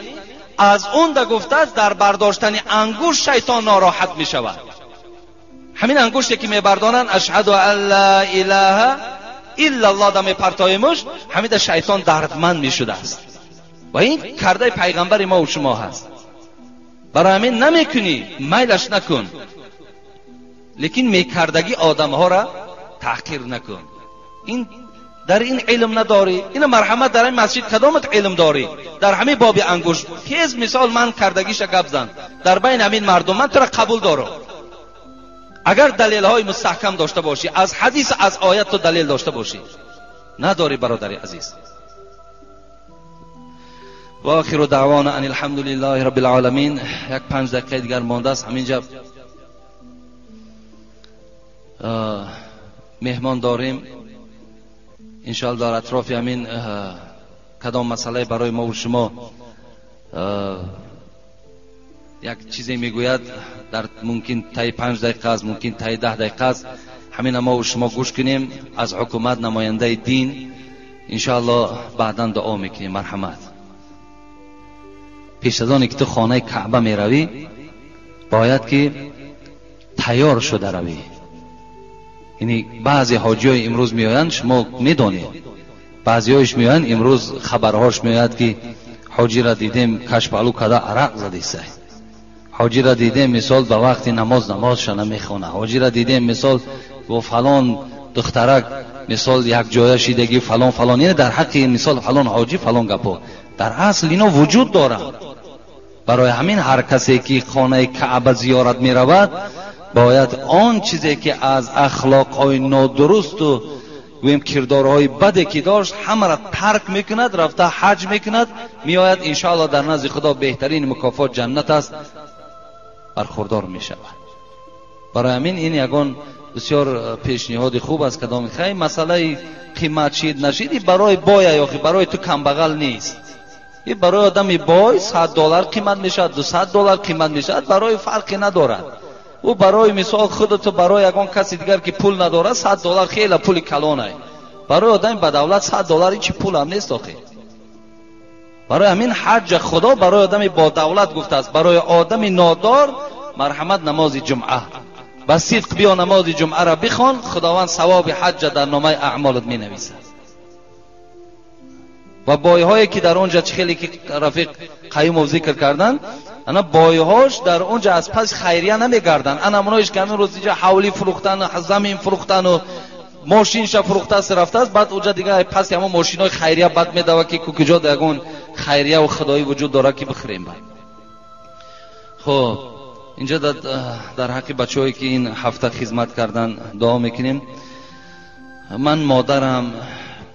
аз он да гуфтааст дар бардоштани ангушт шайтон нороҳат мешавад. Ҳамин ангуште ки мебардонанд, ашҳаду ан ла илаҳа иллаллоҳ да мепартоимуш, ҳамин да шайтон дардманд мешудааст. Ва ин кардаи пайғамбари мо ва шумо ҳаст. Барои ҳамин намекунӣ, майлаш накун, лекин мекардагӣ одамҳоро таҳқир накун. Ин дар ин илм надорӣ, ина марҳамат дар ин масҷид кадомат илм дорӣ? Дар ҳамин боби ангушт тез мисол ман кардагиша гап зан дар байни ҳамин мардум, ман тура қабул дорам. Агар далелҳои мустаҳкам дошта бошӣ, аз ҳадис аз оят ту далел дошта бошӣ. Надорӣ бародари азиз. ва охиру даъвона ан алҳамдулиллаҳи раббил оламин. Як 5 дақиқаи дигар мондааст. Ҳаминҷа меҳмон дорем. Иншоаллоҳ дар атрофи ҳамин кадом масъалае барои мо ва шумо як чизе мегӯяд, дар мумкин таи 5 дақиқа аст, мумкин таи 10 дақиқа аст. Ҳамина мо ва шумо гӯш кунем аз ҳукумат, намояндаи дин. Иншоаллоҳ баъдан дуо мекунем. Марҳамат. Пеш аз оне ки ту хонаи Каъба меравӣ, бояд ки тайёр шуда равӣ. Яъне баъзе ҳоҷиҳои имрӯз меоянд, шумо медонед, Баъзиҳояш меоянд, имрӯз хабарҳош меояд ки ҳоҷира дидем кашпалу када арақ задисай, ҳоҷира дидем мисол ба вақти намоз намозша намехона, ҳоҷира дидем мисол бо фалон духтарак мисол як ҷоя шидагӣ фалон фалон. Ина дар ҳаққи мисол фалон ҳоҷӣ фалон гапо дар асл ино вуҷуд доранд. Барои ҳамин ҳар касе ки хонаи Каъба зиёрат меравад, бояд он чизе ки аз ахлоқҳои нодурусту гӯем кирдорҳои баде ки дошт ҳамаро тарк мекунад, рафта ҳаҷ мекунад, меояд, иншоаллоҳ дар назди Худо беҳтарин мукофот ҷаннат аст, бархурдор мешавад. Барои ҳамин ин ягон бисёр пешниҳоди хуб аст. Кадом хай масъалаи қимат шид нашид, и барои боя ёхи барои ту камбағал нест. И барои одами бой $100 қимат мешавад, $200 қимат мешавад, барои фарқе надорад. Ӯ барои мисол худату барои ягон каси дигар ки пул надорад $100 хеле пули калонай. Барои одами ба давлат $100 ҳичи пулам нест охи. Барои ҳамин ҳаҷ Худо барои одами бо давлат гуфтааст, барои одами нодор марҳамат намози ҷумъа. Ба сидқ биё намози ҷумъаро бихон, Худованд савоби ҳаҷа дар номаи аъмолат менависад. Ва бойҳое ки дар онҷа чӣ хеле ки рафиқ Қаюмов зикр карданд, ана бойҳош дар онҷа аз пас хайрия намегарданд. Ана ҳамоноиш ки ҳамин рӯз инҷа ҳавлӣ фурӯхтану замин фурӯхтану мошинша фурӯхтааст рафтааст, баъд онҷа дигар паси ҳамон мошинҳои хайрия бад медава ки куҷо ягон хайрияву худоӣ вуҷуд дорад ки бихӯрем бад. Хуб, инҷа дар ҳаққи бачаҳое ки ин ҳафта хизмат кардан дуо мекунем. Ман модарам,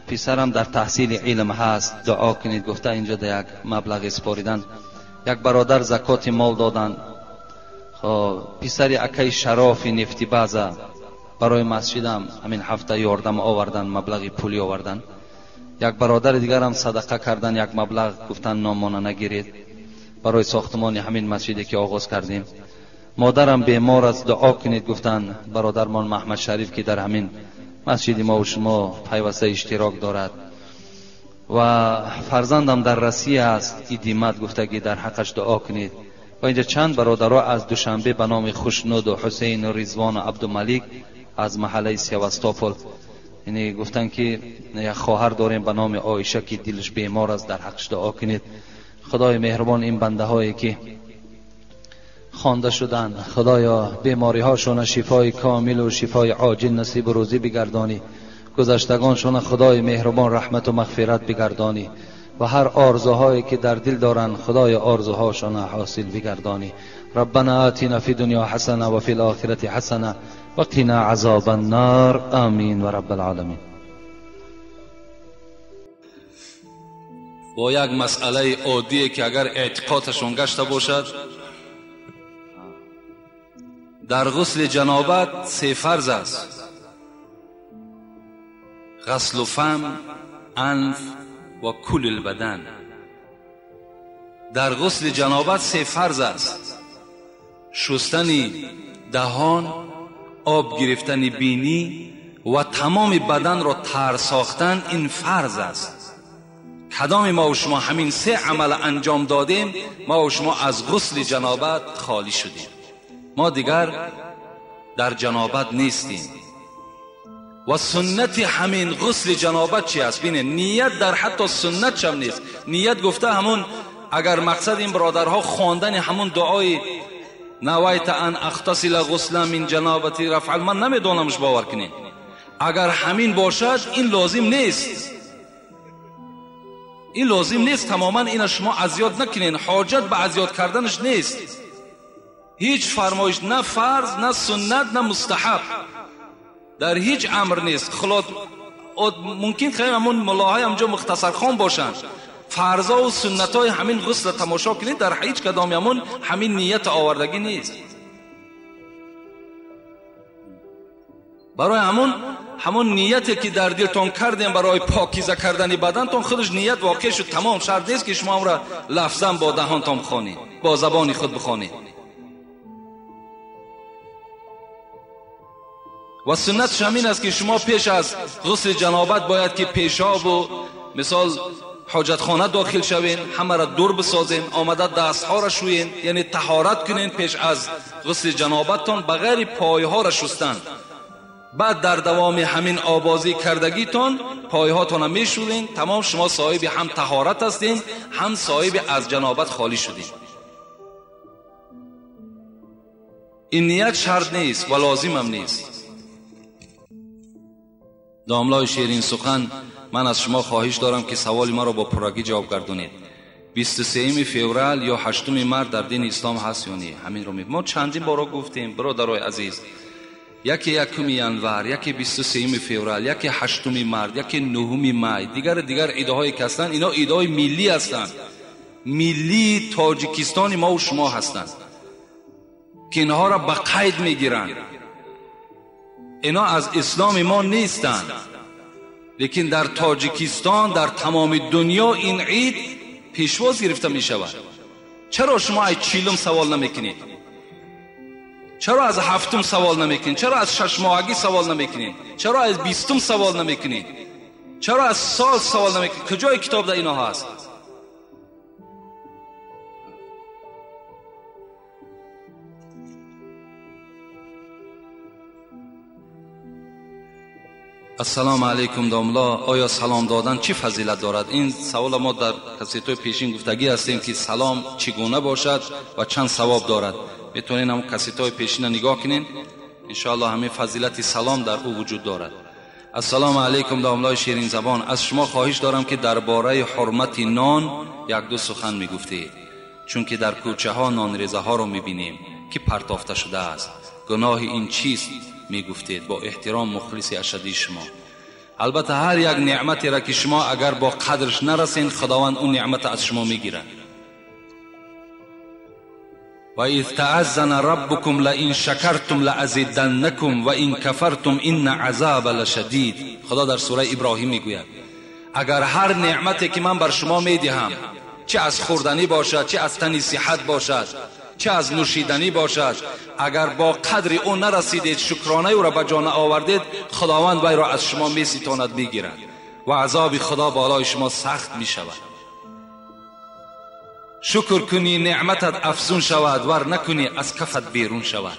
писарам дар таҳсили илм ҳаст, дуо кунед гуфта инҷа да як маблағе супоридан. Як бародар закоти мол додан. Хоб, писари акаи Шарофи нефтибаза барои масҷидам ҳамин ҳафта ёрдам овардан, маблағи пулӣ овардан. Як бародари дигарам садақа кардан, як маблағ гуфтан номона нагиред барои сохтмони ҳамин масҷиде ки оғоз кардем. Модарам бемор аст, дуо кунед гуфтан бародармон Маҳмад Шариф ки дар ҳамин масҷиди мо ва шумо пайваста иштирок дорад. Ва фарзандам дар Россия аст, идимат гуфтагӣ дар ҳаққаш дуо кунед. Ва инҷа чанд бародаро аз Душанбе ба номи Хушнуду Ҳусейну Ризвону Абдумалик аз маҳаллаи Севастопол, яъне гуфтанд ки як хоҳар дорем ба номи Оиша ки дилаш бемор аст, дар ҳаққаш дуо кунед. Худои меҳрубон ин бандаҳое ки хонда шуданд, Худоё бемориҳошона шифои комилу шифои оҷил насибу рӯзӣ бигардонӣ, гузаштагоншона Худои меҳрубон раҳмату мағфират бигардонӣ ва ҳар орзуҳое ки дар дил доранд Худои орзуҳошона ҳосил бигардонӣ. ربنا آتنا في الدنيا حسنة وفي الآخرة حسنة وقنا عذاب النار آمين ورب العالمين. با یک مسئله عادیه که اگر اعتقادشون گشته باشد، در غسل جنابت سه فرض است: غسل فم، انف و کل البدن. در غسل جنابت سه فرض است: شستن دهان، آب گرفتن بینی و تمام بدن را تر ساختن. این فرض است. کدام ما و شما همین سه عمل انجام دادیم، ما و شما از غسل جنابت خالی شدیم، ما دیگر در جنابت نیستیم. و سنت همین غسل جنابت چی است؟ بینه نیت در حتی سنت چم نیست. نیت گفته همون اگر مقصد این برادرها خواندن همون دعای نوایت ان اغتسل غسلا من جنابتی رفع، من نمیدونمش، باور کنین اگر همین باشد این لازم نیست، این لازم نیست تماما. اینا شما ازیاد نکنین، حاجت به ازیاد کردنش نیست. هیچ فرمایش، نه فرض، نه سنت، نه مستحب، در هیچ امر نیست. خلاص ممکن خیلی همون ملاهای همجا مختصر خان باشن، فرضا و سنت های همین غسل تماشا کنید، در هیچ کدام همون همین نیت آوردگی نیست. برای همون نیتی که در دلتون کردین برای پاکیزه کردن بدنتون، خودش نیت واقع شد، تمام. شرط نیست که شما را لفظا با دهانتون بخوانید، با زبان خود بخوانید. و سنتش همین است که شما پیش از غسل جنابت باید که پیشاب و مثال حاجتخانه داخل شوین، همه را دور بسازین، آمده دستها را شوین، یعنی طهارت کنین پیش از غسل جنابتتان، بغیر پایها را شستن. بعد در دوام همین آبازی کردگیتون پایهاتون میشورین، تمام شما صاحب هم طهارت هستین، هم صاحب از جنابت خالی شدین. این نیت شرط نیست و لازم هم نیست. داملای شیرین سخن، من از شما خواهش دارم که سوال ما را با پرگی جواب گردونید. 23 فوریه یا 8 مارس در دین اسلام هست یا نه؟ همین رو ما چندین بارا گفتیم برادرای عزیز. یکی 1 ینور، یکی 23 فوریه، یکی 8 مارس، یکی 9 مای، دیگر ایده‌های که هستند، اینا ایده‌های ملی هستند، ملی تاجیکستان ما و شما هستند که اینها را به قید میگیرند. اینا از اسلام ما نیستند، لیکن در تاجیکستان، در تمام دنیا این عید پیشواز گرفته می شود. چرا شما از 40 سوال نمیکنید؟ چرا از 7 سوال نمیکنید؟ چرا از 6 ماهگی سوال نمیکنید؟ چرا از 20 سوال نمیکنید؟ چرا از سال سوال نمیکنید؟ کجای کتاب در اینا هست؟ السلام علیکم داملا، آیا سلام دادن چی فضیلت دارد؟ این سوال ما در کسیتوی پیشین گفتگی هستیم که سلام چگونه باشد و چند ثواب دارد. میتونین هم کسیتوی پیشین نگاه کنین، انشاءالله همه فضیلت سلام در او وجود دارد. السلام علیکم داملای شیرین زبان، از شما خواهش دارم که درباره حرمت نان یک دو سخن میگفتید، چون که در کوچه ها نانریزه ها رو میبینیم که پرتافته شده است. گناه این چیست میگفتید؟ با احترام مخلص اشدی شما. البته هر یک نعمتی را که شما اگر با قدرش نرسین، خداوند اون نعمت از شما میگیره. و اذ تعذن ربکم لئن شکرتم لازیدنکم و ان کفرتم ان عذاب لشدید. خدا در سوره ابراهیم میگوید اگر هر نعمتی که من بر شما میدهم، چه از خوردنی باشد، چه از تنی صحت باشد، چه از نوشیدنی باشد، اگر با قدر او نرسیدید، شکرانه او را به جان آوردید، خداوند وی را از شما میستاند، میگیرد و عذاب خدا بالای شما سخت میشود. شکر کنی نعمتت افزون شود، ور نکنی از کفت بیرون شود.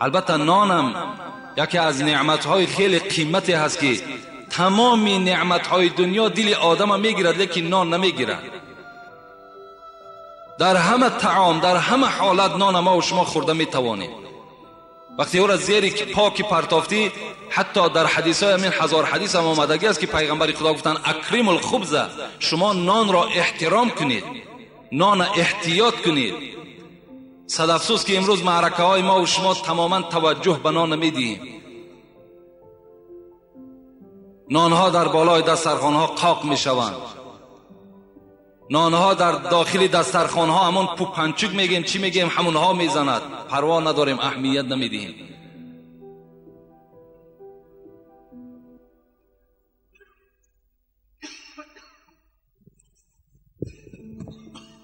البته نانم یکی از نعمتهای خیلی قیمتی هست که تمامی نعمتهای دنیا دل آدم میگیرد، لیکن نان نمیگیرد. در همه طعام، در همه حالت نان ما و شما خورده میتوانیم. وقتی او را زیر پاکی پرتافتی، حتی در حدیث های همین 1000 حدیث هم آمدگی است که پیغمبر خدا گفتن اکریم الخبز، شما نان را احترام کنید، نان احتیاط کنید. صد افسوس که امروز معرکه های ما و شما تماما توجه به نان نمیدهیم. نانها در بالای دسترخوان ها قاق میشوند، نانها در داخل دسترخوان ها همون پوپنچک میگیم چی میگیم همونها میزند، پروا نداریم، اهمیت نمیدهیم.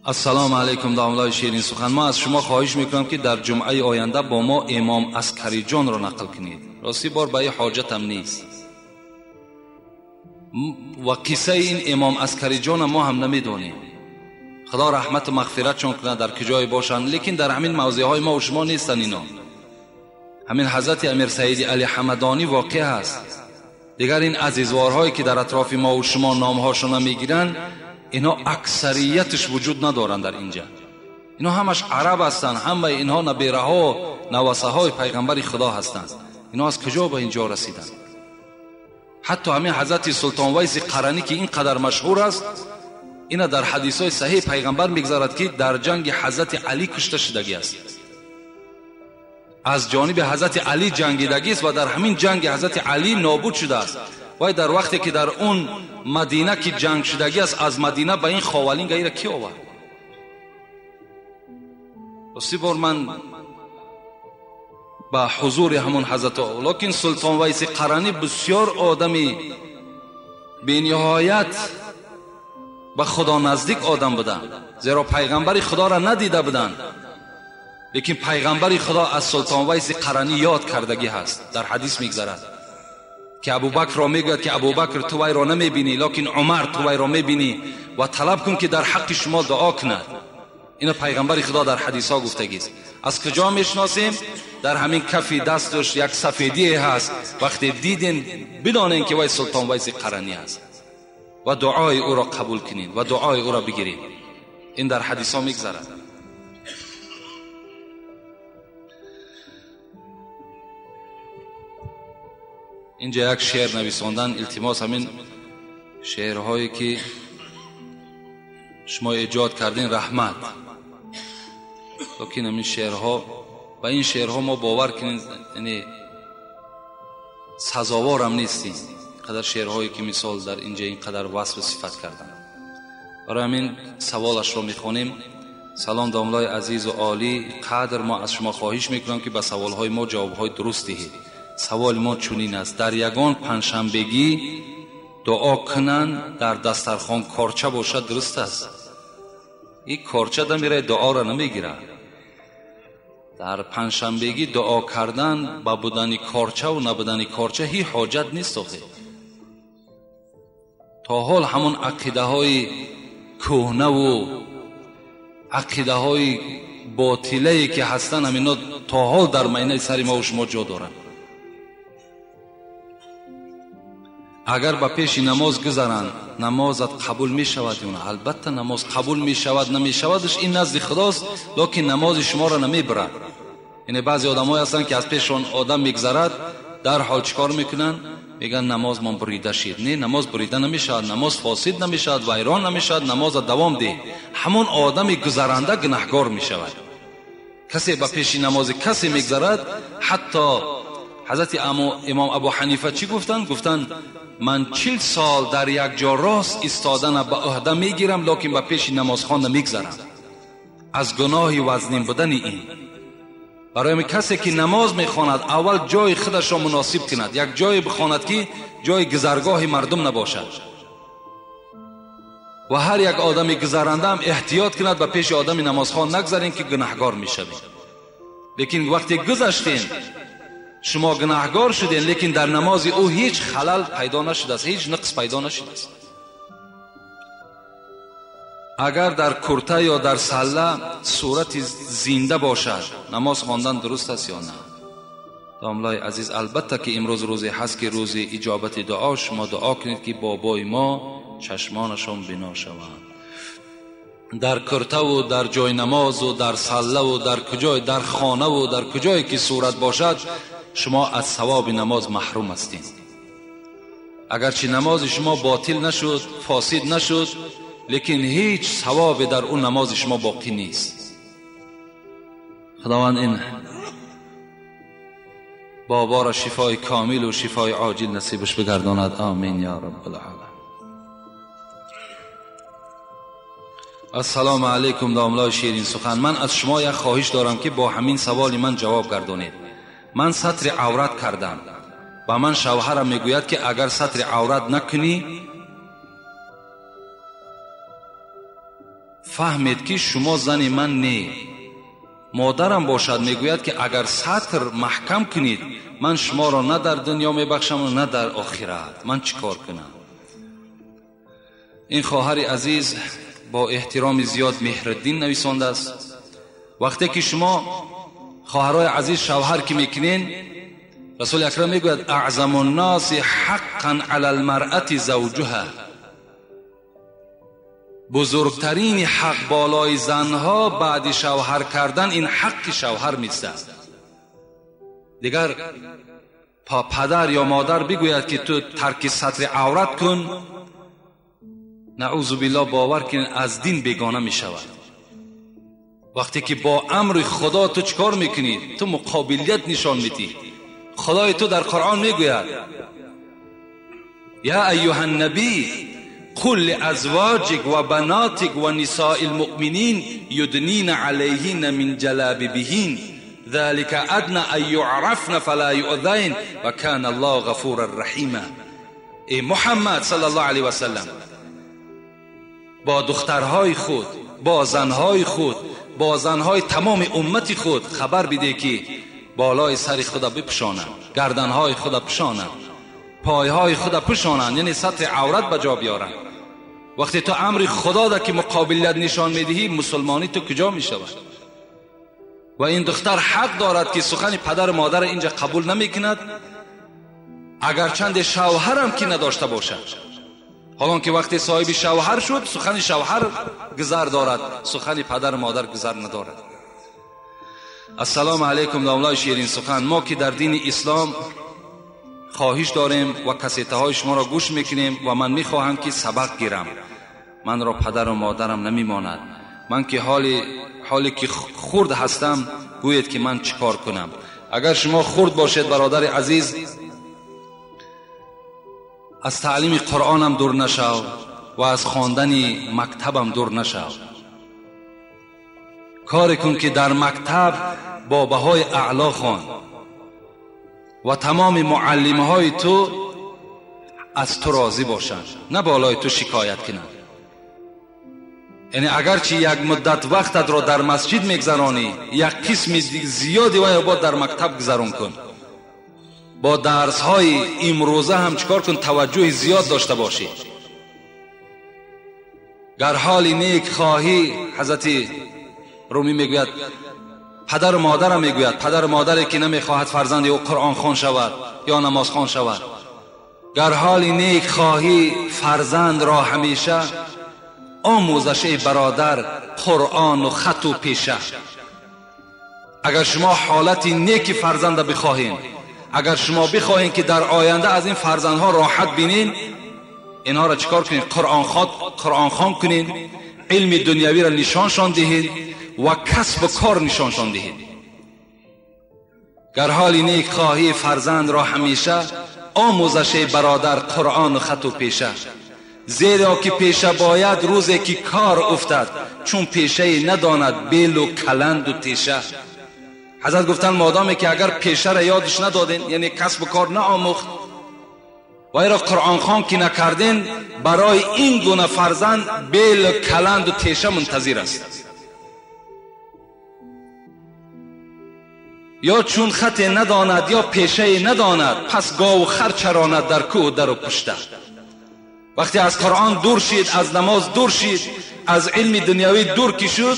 السلام علیکم داملای شیرین سخن، ما از شما خواهش میکنم که در جمعه آینده با ما امام عسکری جان را نقل کنید. راستی بار به حاجتم نیست و قصه این امام عسکری جان ما هم نمیدونیم. خدا رحمت و مغفرت چون کنه در کجای باشند، لیکن در همین موضع های ما و شما نیستن اینا. همین حضرت امیر سعید علی حمدانی واقع هست. دیگر این عزیزوارهایی که در اطراف ما و شما نامهاشون میگیرن، اینا اکثریتش وجود ندارن در اینجا. اینا همش عرب هستن، همه اینها نبیره ها نواسه های پیغمبر خدا هستند. اینا از کجا به اینجا رسیدن؟ حتی همین حضرت سلطان ویس قرنی که اینقدر مشهور است، اینا در حدیث های صحیح پیغمبر میگذارد که در جنگ حضرت علی کشته شدگی است، از جانب حضرت علی جنگیدگی است و در همین جنگ حضرت علی نابود شده است. وای در وقتی که در اون مدینه که جنگ شدگی است، از مدینه به این خاولینگ ایره کی آورد؟ راستی بار من به حضور همون حضرت، لیکن سلطان ویس قرنی بسیار آدمی به نهایت به خدا نزدیک آدم بودن، زیرا پیغمبر خدا را ندیده بودن، لیکن پیغمبر خدا از سلطان ویس قرنی یاد کردگی هست. در حدیث میگذرد که ابوبکر را میگوید که ابوبکر تو وی را نمیبینی، لیکن عمر تو وی را میبینی و طلب کن که در حق شما دعا کند. اینو پیغمبر خدا در حدیث ها گفتگی است. Аз куҷо мешиносем? Дар ҳамин кафи дасташ як сафедие ҳаст. Вақте дидин бидонен ки вай Султон Вайси Қаранӣ аст ва дуои ӯро қабул кунед ва дуои ӯро бигиред. Ин дар ҳадисҳо мегзарад. Инҷа як шеър нависондан илтимос, ҳамин шеърҳое ки шумо эҷод кардин раҳмат, лекин ҳамин шеърҳо ва ин шеърҳо мо бовар кунем, яъне сазоворам нестем. Қадар шеърҳое ки мисол дар инҷа ин қадар васфу сифат карданд. Барои ҳамин саволашро мехонем. Салом домлаи азизу олӣ қадр, мо аз шумо хоҳиш мекунам ки ба саволҳои мо ҷавобҳои дуруст диҳед. Саволи мо чунин аст: дар ягон панҷшанбегӣ дуо кунанд, дар дастархон корча бошад, дуруст аст? Ин корча дамирад, дуоро намегирад. Дар панҷшанбегӣ дуо кардан ба будани корчаву набудани корча ҳеҷ ҳоҷат нест. Охе то ҳол ҳамон ақидаҳои кӯҳнаву ақидаҳои ботилае ки ҳастанд, ҳамино то ҳол дар майнаи сари мо шумо ҷо доранд. Агар ба пеши намоз гузаранд, намозат қабул мешавад ё на? Албатта намоз қабул мешавад, намешавадш ин назди худост, лекин намози шуморо намебарад. Яъне баъзе одамое ҳастанд ки аз пешшон одам мегзарад, дарҳол чӣ кор мекунанд? Мегӯянд намозмон бурида шид. Не, намоз бурида намешавад, намоз фосид намешавад, вайрон намешавад, намоза давом деҳ. Ҳамон одами гузаранда гунаҳгор мешавад. Касе ба пеши намози касе мегзарад, ҳатто ҳазрати имом Абу Ҳанифа чӣ гуфтанд? Гуфтанд ман 40 сол дар як ҷо рост истодана ба ӯҳда мегирам, лекин ба пеши намозхон намегзарам, аз гуноҳи вазнин будани ин. Барои касе ки намоз мехонад, аввал ҷои худашро муносиб кунад, як ҷое бихонад ки ҷои гузаргоҳи мардум набошад ва ҳар як одами гузаранда ҳам эҳтиёт кунад, ба пеши одами намозхон нагзарем ки гунаҳгор мешавем. Лекин вақте гузаштем, шумо гунаҳгор шудем, лекин дар намози ӯ ҳеҷ халал пайдо нашудааст, ҳеҷ нақс пайдо нашудааст. Агар дар курта ё дар салла сурати зинда бошад, намоз хондан дуруст аст ё на? Домлаи азиз, албатта ки имрӯз рӯзе ҳаст ки рӯзи иҷобати дуо, шумо дуо кунед ки бобои мо чашмонашон бино шаванд. Дар куртаву дар ҷои намозу дар саллаву дар куҷой, дар хонаву дар куҷое ки сурат бошад, шумо аз савоби намоз маҳрум ҳастед. Агарчи намози шумо ботил нашуд, фосид нашуд, лекин ҳеҷ савобе дар он намози шумо боқӣ нест. Худованд ин боборо шифои комилу шифои оҷил насибаш бигардонад. Амин ё раббал оламин. Ассалому алайкум домлаи ширин сухан. Ман аз шумо як хоҳиш дорам ки бо ҳамин саволи ман ҷавоб гардонед. Ман сатри аврат кардам. Ба ман шавҳарам мегӯяд ки агар сатри аврат накунӣ, фаҳмед ки шумо зани ман не. Модарам бошад мегӯяд ки агар сатр маҳкам кунед, ман шуморо на дар дунё мебахшам ва на дар охират. Ман чӣ кор кунам? Ин хоҳари азиз бо эҳтироми зиёд Меҳриддин нависондааст. Вақте ки шумо хоҳарои азиз шавҳар ки мекунен, расули акрам мегӯяд аъзаму нноси ҳаққан ала лмаръати завҷуҳа. Бузургтарини ҳақ болои занҳо баъди шавҳар кардан ин ҳаққи шавҳар меистад. Дигар падар ё модар бигӯяд ки ту тарки сатри аврат кун, наъузу биллоҳ, бовар кун аз дин бегона мешавад. Вақте ки бо амри худо ту чӣ кор мекунӣ? Ту муқобилият нишон медиҳӣ. Худои ту дар Қуръон мегӯяд я айюҳа ннабий قل لأزواجك وبناتك ونساء المؤمنين يدنين عليهن من جلابيبهن ذلك أدنى أن يعرفن فلا يؤذين وكان الله غفورا رحيما. ای محمد صلی الله علیه و سلم، با دخترهای خود، با زنهای خود، با زنهای تمام امت خود خبر بده که بالای سر خدا بپوشانند، گردنهای خدا پوشانند، پایهای خدا پوشانند، یعنی سطح عورت به جا بیارند. وقتی تو امر خدا ده که مقابلیت نشان میدهی، مسلمانی تو کجا میشود؟ و این دختر حق دارد که سخن پدر و مادر اینجا قبول نمی کند، اگر چند شوهرم که نداشته باشد. حالا که وقتی صاحب شوهر شد سخن شوهر گذر دارد، سخن پدر و مادر گذر ندارد. السلام علیکم داملای شیرین سخن، ما که در دین اسلام خواهش داریم و کسیته های شما را گوش میکنیم و من میخواهم که سبق گیرم، من را پدر و مادرم نمیماند، من که حالی که خرد هستم گویید که من چیکار کنم. اگر شما خرد باشید برادر عزیز، از تعلیم قرآنم دور نشو و از خواندن مکتبم دور نشو. کار کن که در مکتب با بهای اعلا خوان و تمام معلمهای تو از تو راضی باشند، نه بالای تو شکایت کنند. یعنی اگرچه یک مدت وقتت را در مسجد میگذرانی، یک قسم زیادی وای باید در مکتب گذران کن. با درس های امروزه هم چکار کن، توجه زیاد داشته باشی. گر حال نیک خواهی، حضرت رومی میگوید، پدر و مادرم میگوید، پدر و مادری که نمیخواهد فرزند او قرآن خوان شود یا نماز خوان شود، گر حال نیک خواهی فرزند را همیشه آموزش برادر قرآن و خط و پیشه. اگر شما حالت نیک فرزند بخواهین، اگر شما بخواهین که در آینده از این فرزندها راحت بینین، اینها را چیکار کنین؟ قرآن خوان کنین، علم دنیوی را نشانشان دهید و کسب و کار نشانشان دهید. گر حال نیک خواهی فرزند را همیشه آموزش برادر قرآن و خط و پیشه. زیرا که پیشه باید روزی که کار افتد، چون پیشه نداند بیل و کلند و تیشه. حضرت گفتن مادامی که اگر پیشه را یادش ندادین، یعنی کسب و کار نآموخت و ایرا قرآن خوان که نکردین، برای این گونه فرزند بیل و کلند و تیشه منتظر است. یا چون خط نداند یا پیشه نداند، پس گاو و خر چراند در کوه در و پشته. وقتی از قرآن دور شید، از نماز دور شید، از علم دنیوی دور کی شد،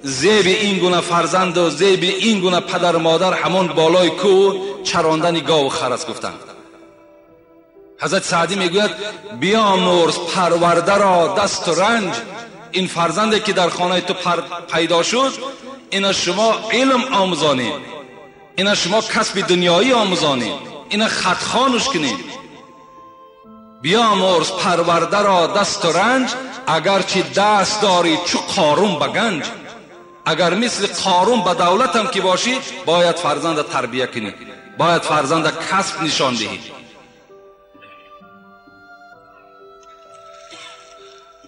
زیب این گونه فرزند و زیب این گونه پدر و مادر همون بالای کوه چراندن گاو و خر است. گفتند حضرت سعدی میگوید بیامرز پرورده را دست و رنج. این فرزندی که در خانه تو پیدا شد، اینا شما علم آموزانید، اینا شما کسب دنیایی آموزانید، اینا خط خوانش کنید. بیامرز پرورده را دست و رنج، اگرچه دست داری چو قارون به گنج. اگر مثل قارون به دولتم که باشی، باید فرزند تربیه کنی، باید فرزند کسب نشان دهی.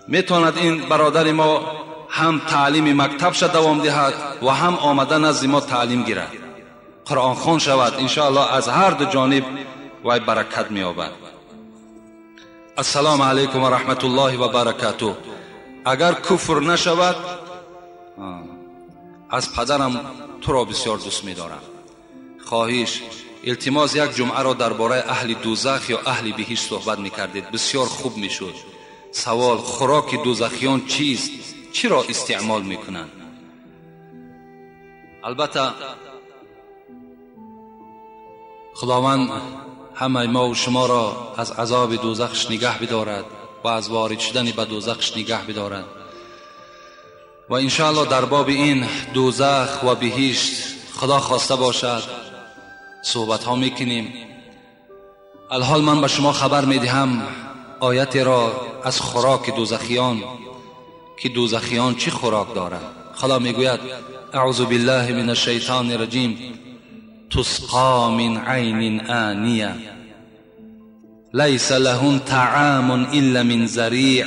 میتواند این برادر ما هم تعلیم مکتب شد دوام دهد و هم آمده نزد ما تعلیم گیرد، قرآن خوان شود، انشاءالله از هر دو جانب وی برکت می‌یابد. السلام علیکم و رحمت الله و برکاته. اگر کفر نشود، از پدرم تو را بسیار دوست می‌دارم. خواهش التماس یک جمعه را درباره اهل دوزخ یا اهل بهشت صحبت می‌کردید، بسیار خوب می‌شد. سوال: خوراک دوزخیان چیست؟ چی را استعمال می‌کنند؟ البته خداوند همه ما و شما را از عذاب دوزخش نگه بدارد و از وارد شدن به دوزخش نگه بدارد و انشاءالله در باب این دوزخ و بهشت خدا خواسته باشد صحبت ها میکنیم. الحال من به شما خبر میدهم آیت را از خوراک دوزخیان، که دوزخیان چی خوراک دارند. خدا میگوید اعوذ بالله من الشیطان الرجیم، تسقى من عین آنیه لیس لهم طعام الا من ذریع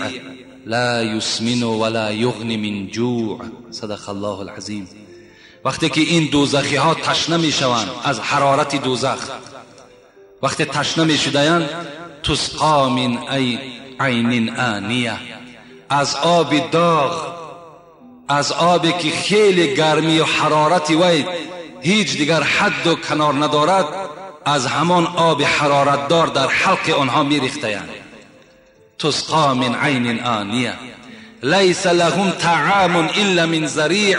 لا یسمن ولا یغنی من جوع. صدق الله العظیم. وقتی که این دوزخی ها تشنه می شوند از حرارت دوزخ، وقتی تشنه می شدند، تسقى من عین آنیه، از آب داغ، از آبی که خیلی گرمی و حرارت وی هیچ دیگر حد و کنار ندارد، از همان آب حرارت دار در حلق آنها می ریختند. تسقى من عین آنیه لیس لهم طعام الا من ذریع.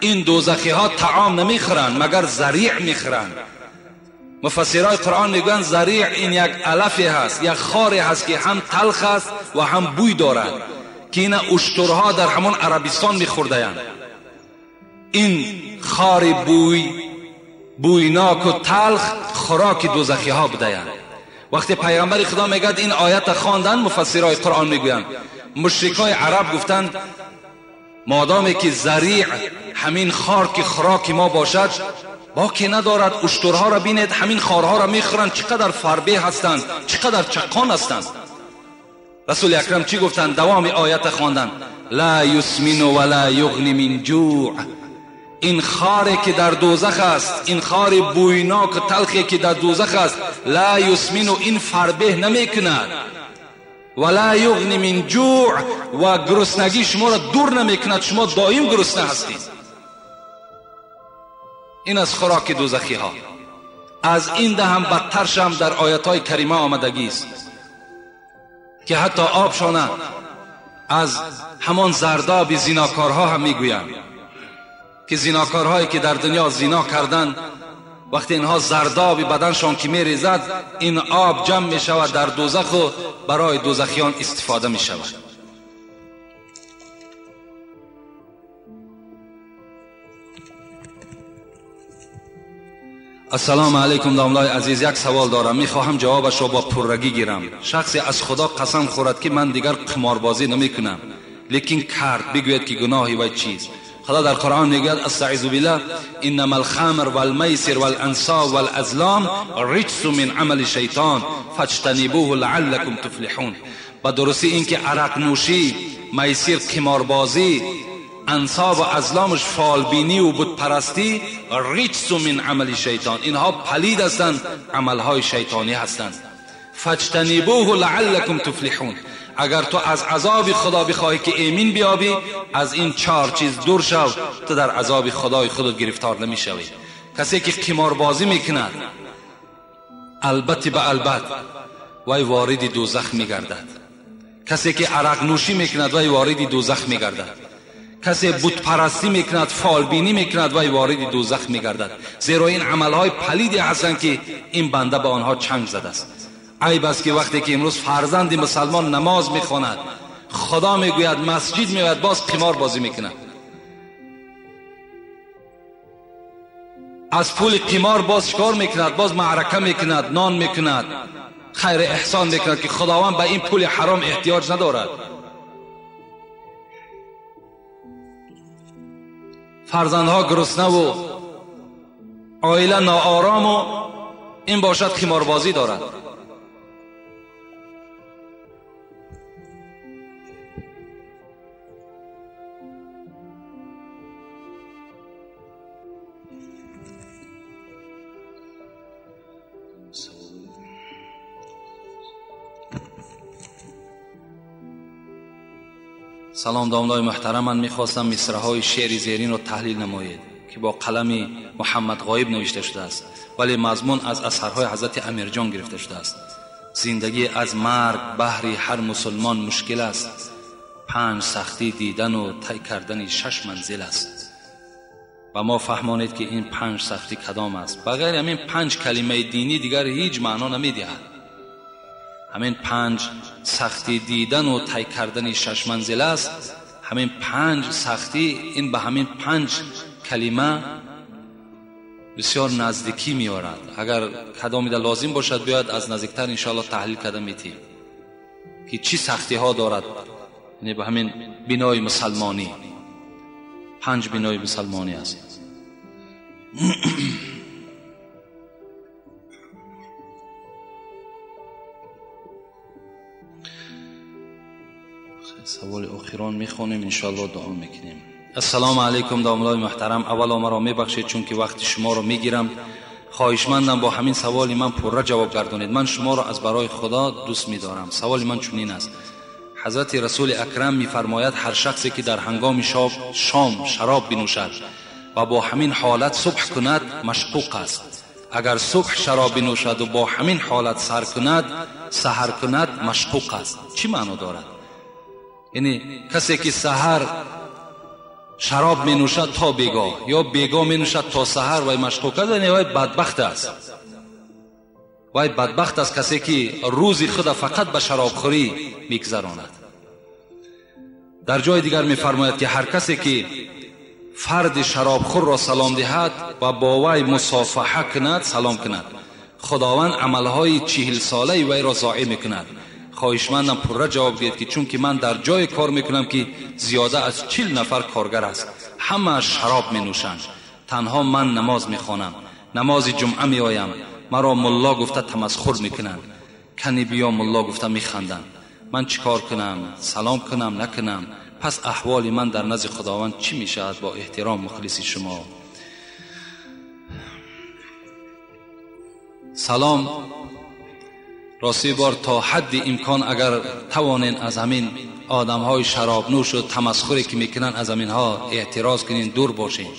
این دوزخی ها طعام نمیخورند مگر ضریع میخورند. مفسرای قرآن میگویند ضریع این یک علفی هست، یک خاری هست که هم تلخ است و هم بوی دارد که این اشترها در همون عربستان میخوردند. این خار بویناک و تلخ خوراک دوزخی ها بودند. وقتی پیغمبر خدا میگد این آیت خواندن، مفسرای قرآن میگویند مشرکای عرب گفتند مادامی که ضریع همین خار که خوراک ما باشد باکی ندارد، اشترها را بینید همین خارها را میخورند، چقدر فربه هستند، چقدر چقان هستند. رسول اکرم چی گفتند؟ دوام آیت خواندن لا یسمن ولا یغنی من جوع. این خاری که در دوزخ است، این خار بویناک و تلخی که در دوزخ است، لا یسمن، این فربه نمیکند، ولا یغنی من جوع، و گرسنگی شما را دور نمیکند، شما دائم گرسنه هستید. این از خوراک دوزخی ها. از این ده هم بدترش هم در آیت های کریمه آمدگی است که حتی آبشانه از همان زرداب زیناکارها هم میگویند که زیناکارهایی که در دنیا زینا کردند، وقتی اینها زرداب بدنشان که میریزد، این آب جمع میشود در دوزخ و برای دوزخیان استفاده میشود. السلام علیکم داملای عزیز، یک سوال دارم، میخواهم جوابش را با پررگی گیرم. شخصی از خدا قسم خورد که من دیگر قماربازی نمیکنم، لیکن کرد، بگوید که گناهی و چیز. خدا در قرآن میگوید استعیذ بالله انما الخمر والمیسر والانصاب والازلام رجس من عمل شیطان فاجتنبوه لعلکم تفلحون. و درستی اینکه عرق نوشی، میسر، قماربازی، انصاب و ازلامش، فالبینی و بت پرستی، رجس من عمل شیطان، اینها پلید هستند، عملهای شیطانی هستند. فاجتنبوه لعلکم تفلحون. اگر تو از عذاب خدا بخواهی که ایمین بیابی، از این چهار چیز دور شو، تو در عذاب خدای خودت گرفتار نمیشوی. کسی که قماربازی میکند البته به البته وی وارد دوزخ میگردد. کسی که عرق نوشی میکند وی وارد دوزخ میگردد. کسی بت پرستی میکند، فالبینی میکند وی وارد دوزخ میگردد. زیرا این عملهای پلیدی هستند که این بنده به آنها چنگ زده است. عیب است که وقتی که امروز فرزند مسلمان نماز میخواند، خدا میگوید مسجد میآید، باز قمار بازی میکند، از پول قمار باز شکار میکند، باز معرکه میکند، نان میکند، خیر احسان میکند که خداوند به این پول حرام احتیاج ندارد. فرزندها گرسنه و عائله ناآرام و این باشد قماربازی دارد. سلام داملای محترم، من میخواستم مصرع‌های شعر زیرین را تحلیل نمایید که با قلم محمد غایب نوشته شده است، ولی مضمون از اثرهای حضرت امیرجان گرفته شده است. زندگی از مرگ بهر هر مسلمان مشکل است، 5 سختی دیدن و طی کردن 6 منزل است. و ما فهمانید که این 5 سختی کدام است. بغیر همین 5 کلمه دینی دیگر هیچ معنا نمیدهد. همین 5 سختی دیدن و طی کردن 6 منزل است. همین 5 سختی، این به همین 5 کلمه بسیار نزدیکی میارد. اگر کدامی در لازم باشد بیاید از نزدیکتر انشاءالله تحلیل کرده میتیم که چی سختی ها دارد. یعنی به همین بنای مسلمانی، 5 بنای مسلمانی است. سوال اخیران میخوانیم انشاءالله، دعا میکنیم. السلام علیکم داملای محترم، اولا مرا میبخشید چون که وقت شما رو میگیرم. خواهشمندم با همین سوال من پرره جواب گردانید. من شما را از برای خدا دوست میدارم. سوال من چنین است: حضرت رسول اکرم میفرماید هر شخصی که در هنگام شام شراب بنوشد و با همین حالت صبح کند مشقوق است. اگر صبح شراب بنوشد و با همین حالت سحر کند مشقوق است. چی معنا دارد؟ یعنی کسی که سحر шароб менӯшад то бегоҳ ё бегоҳ менӯшад то саҳар, вай машқук аст, вай бадбахт аст. Вай бадбахт аст касе ки рӯзи худа фақат ба шаробхӯрӣ мегузаронад. Дар ҷои дигар мефармояд ки ҳар касе ки фарди шаробхӯрро салом диҳад ва бо вай мусофаҳа кунад, салом кунад, худованд амалҳои 40-солаи вайро зоеъ мекунад. Хоҳишмандам пурра ҷавоб диҳед ки чунки ман дар ҷое кор мекунам ки зиёда аз 40 нафар коргар аст, ҳама шароб менӯшанд, танҳо ман намоз мехонам, намози ҷумъа меоям, маро мулло гуфта тамасхур мекунанд, кани биё мулло гуфта механданд. Ман чӣ кор кунам? Салом кунам, накунам? Пас аҳволи ман дар назди худованд чӣ мешавад? Бо эҳтиром мухлиси шумо. Салом рости бор то ҳадди имкон агар тавонен аз ҳамин одамҳои шаробнӯшу тамасхуре ки мекунанд аз ҳаминҳо эътироз кунен, дур бошен.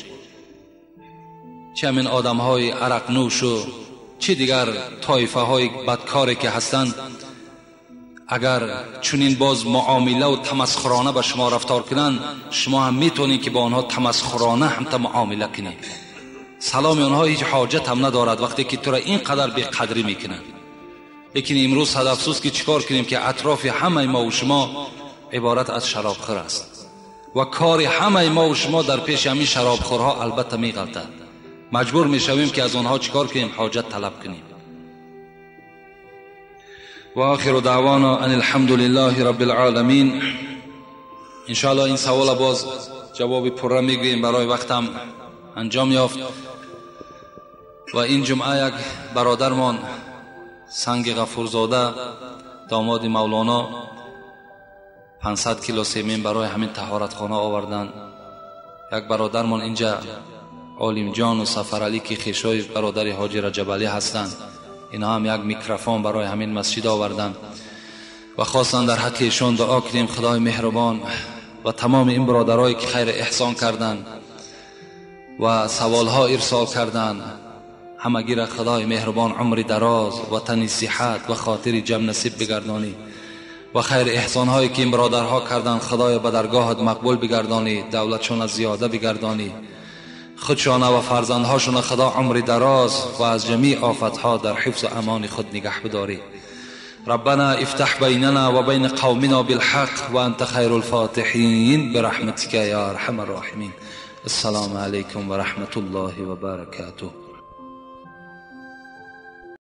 Чӣ ҳамин одамҳои арақнӯшу чӣ дигар тоифаҳои бадкоре ки ҳастанд, агар чунин боз муомилаву тамасхурона ба шумо рафтор кунанд, шумо ҳам метавонед ки бо онҳо тамасхурона ҳамта муомила кунед. Саломи онҳо ҳеҷ ҳоҷат ҳам надорад вақте ки тура ин қадар беқадрӣ мекунанд. Лекин имрӯз сад афсӯс ки чӣ кор кунем ки атрофи ҳамаи мо ва шумо иборат аз шаробхӯр аст ва кори ҳамаи мо ва шумо дар пеши ҳамин шаробхӯрҳо албатта меғалтад. Маҷбур мешавем ки аз онҳо чӣ кор кунем? Ҳоҷат талаб кунем. ва охиру даъвона ан алҳамдулиллаҳи раббил оламин. Иншоаллоҳ ин савола боз ҷавоби пурра мегӯем, барои вақтам анҷом ёфт. Ва ин ҷумъа як бародармон Санги Ғафурзода, домоди Мавлоно, 500 кило семен барои ҳамин таҳоратхона оварданд. Як бародармон инҷа Олимҷону Сафаралӣ ки хешои бародари ҳоҷи Раҷабалӣ ҳастанд, инҳо ҳам як микрофон барои ҳамин масҷид оварданд ва хостанд дар ҳаққи эшон дуо кунем. Худои меҳрубон ва тамоми ин бародарое ки хайр эҳсон карданд ва саволҳо ирсол карданд, ҳамагира худои меҳрубон умри дароз ва тани сиҳат ва хотири ҷамъ насиб бигардонӣ ва хайр эҳсонҳое ки ин бародарҳо карданд худоё ба даргоҳат мақбул бигардонӣ, давлатшона зиёда бигардонӣ, худшона ва фарзандҳошона худо умри дароз ва аз ҷамеъ офатҳо дар ҳифзу амони худ нигаҳ бидорӣ. ربنا افتح بيننا وبين قومنا بالحق وأنت خير الفاتحين برحمتك يا أرحم الراحمين. السلام عليكم ورحمة الله وبركاته.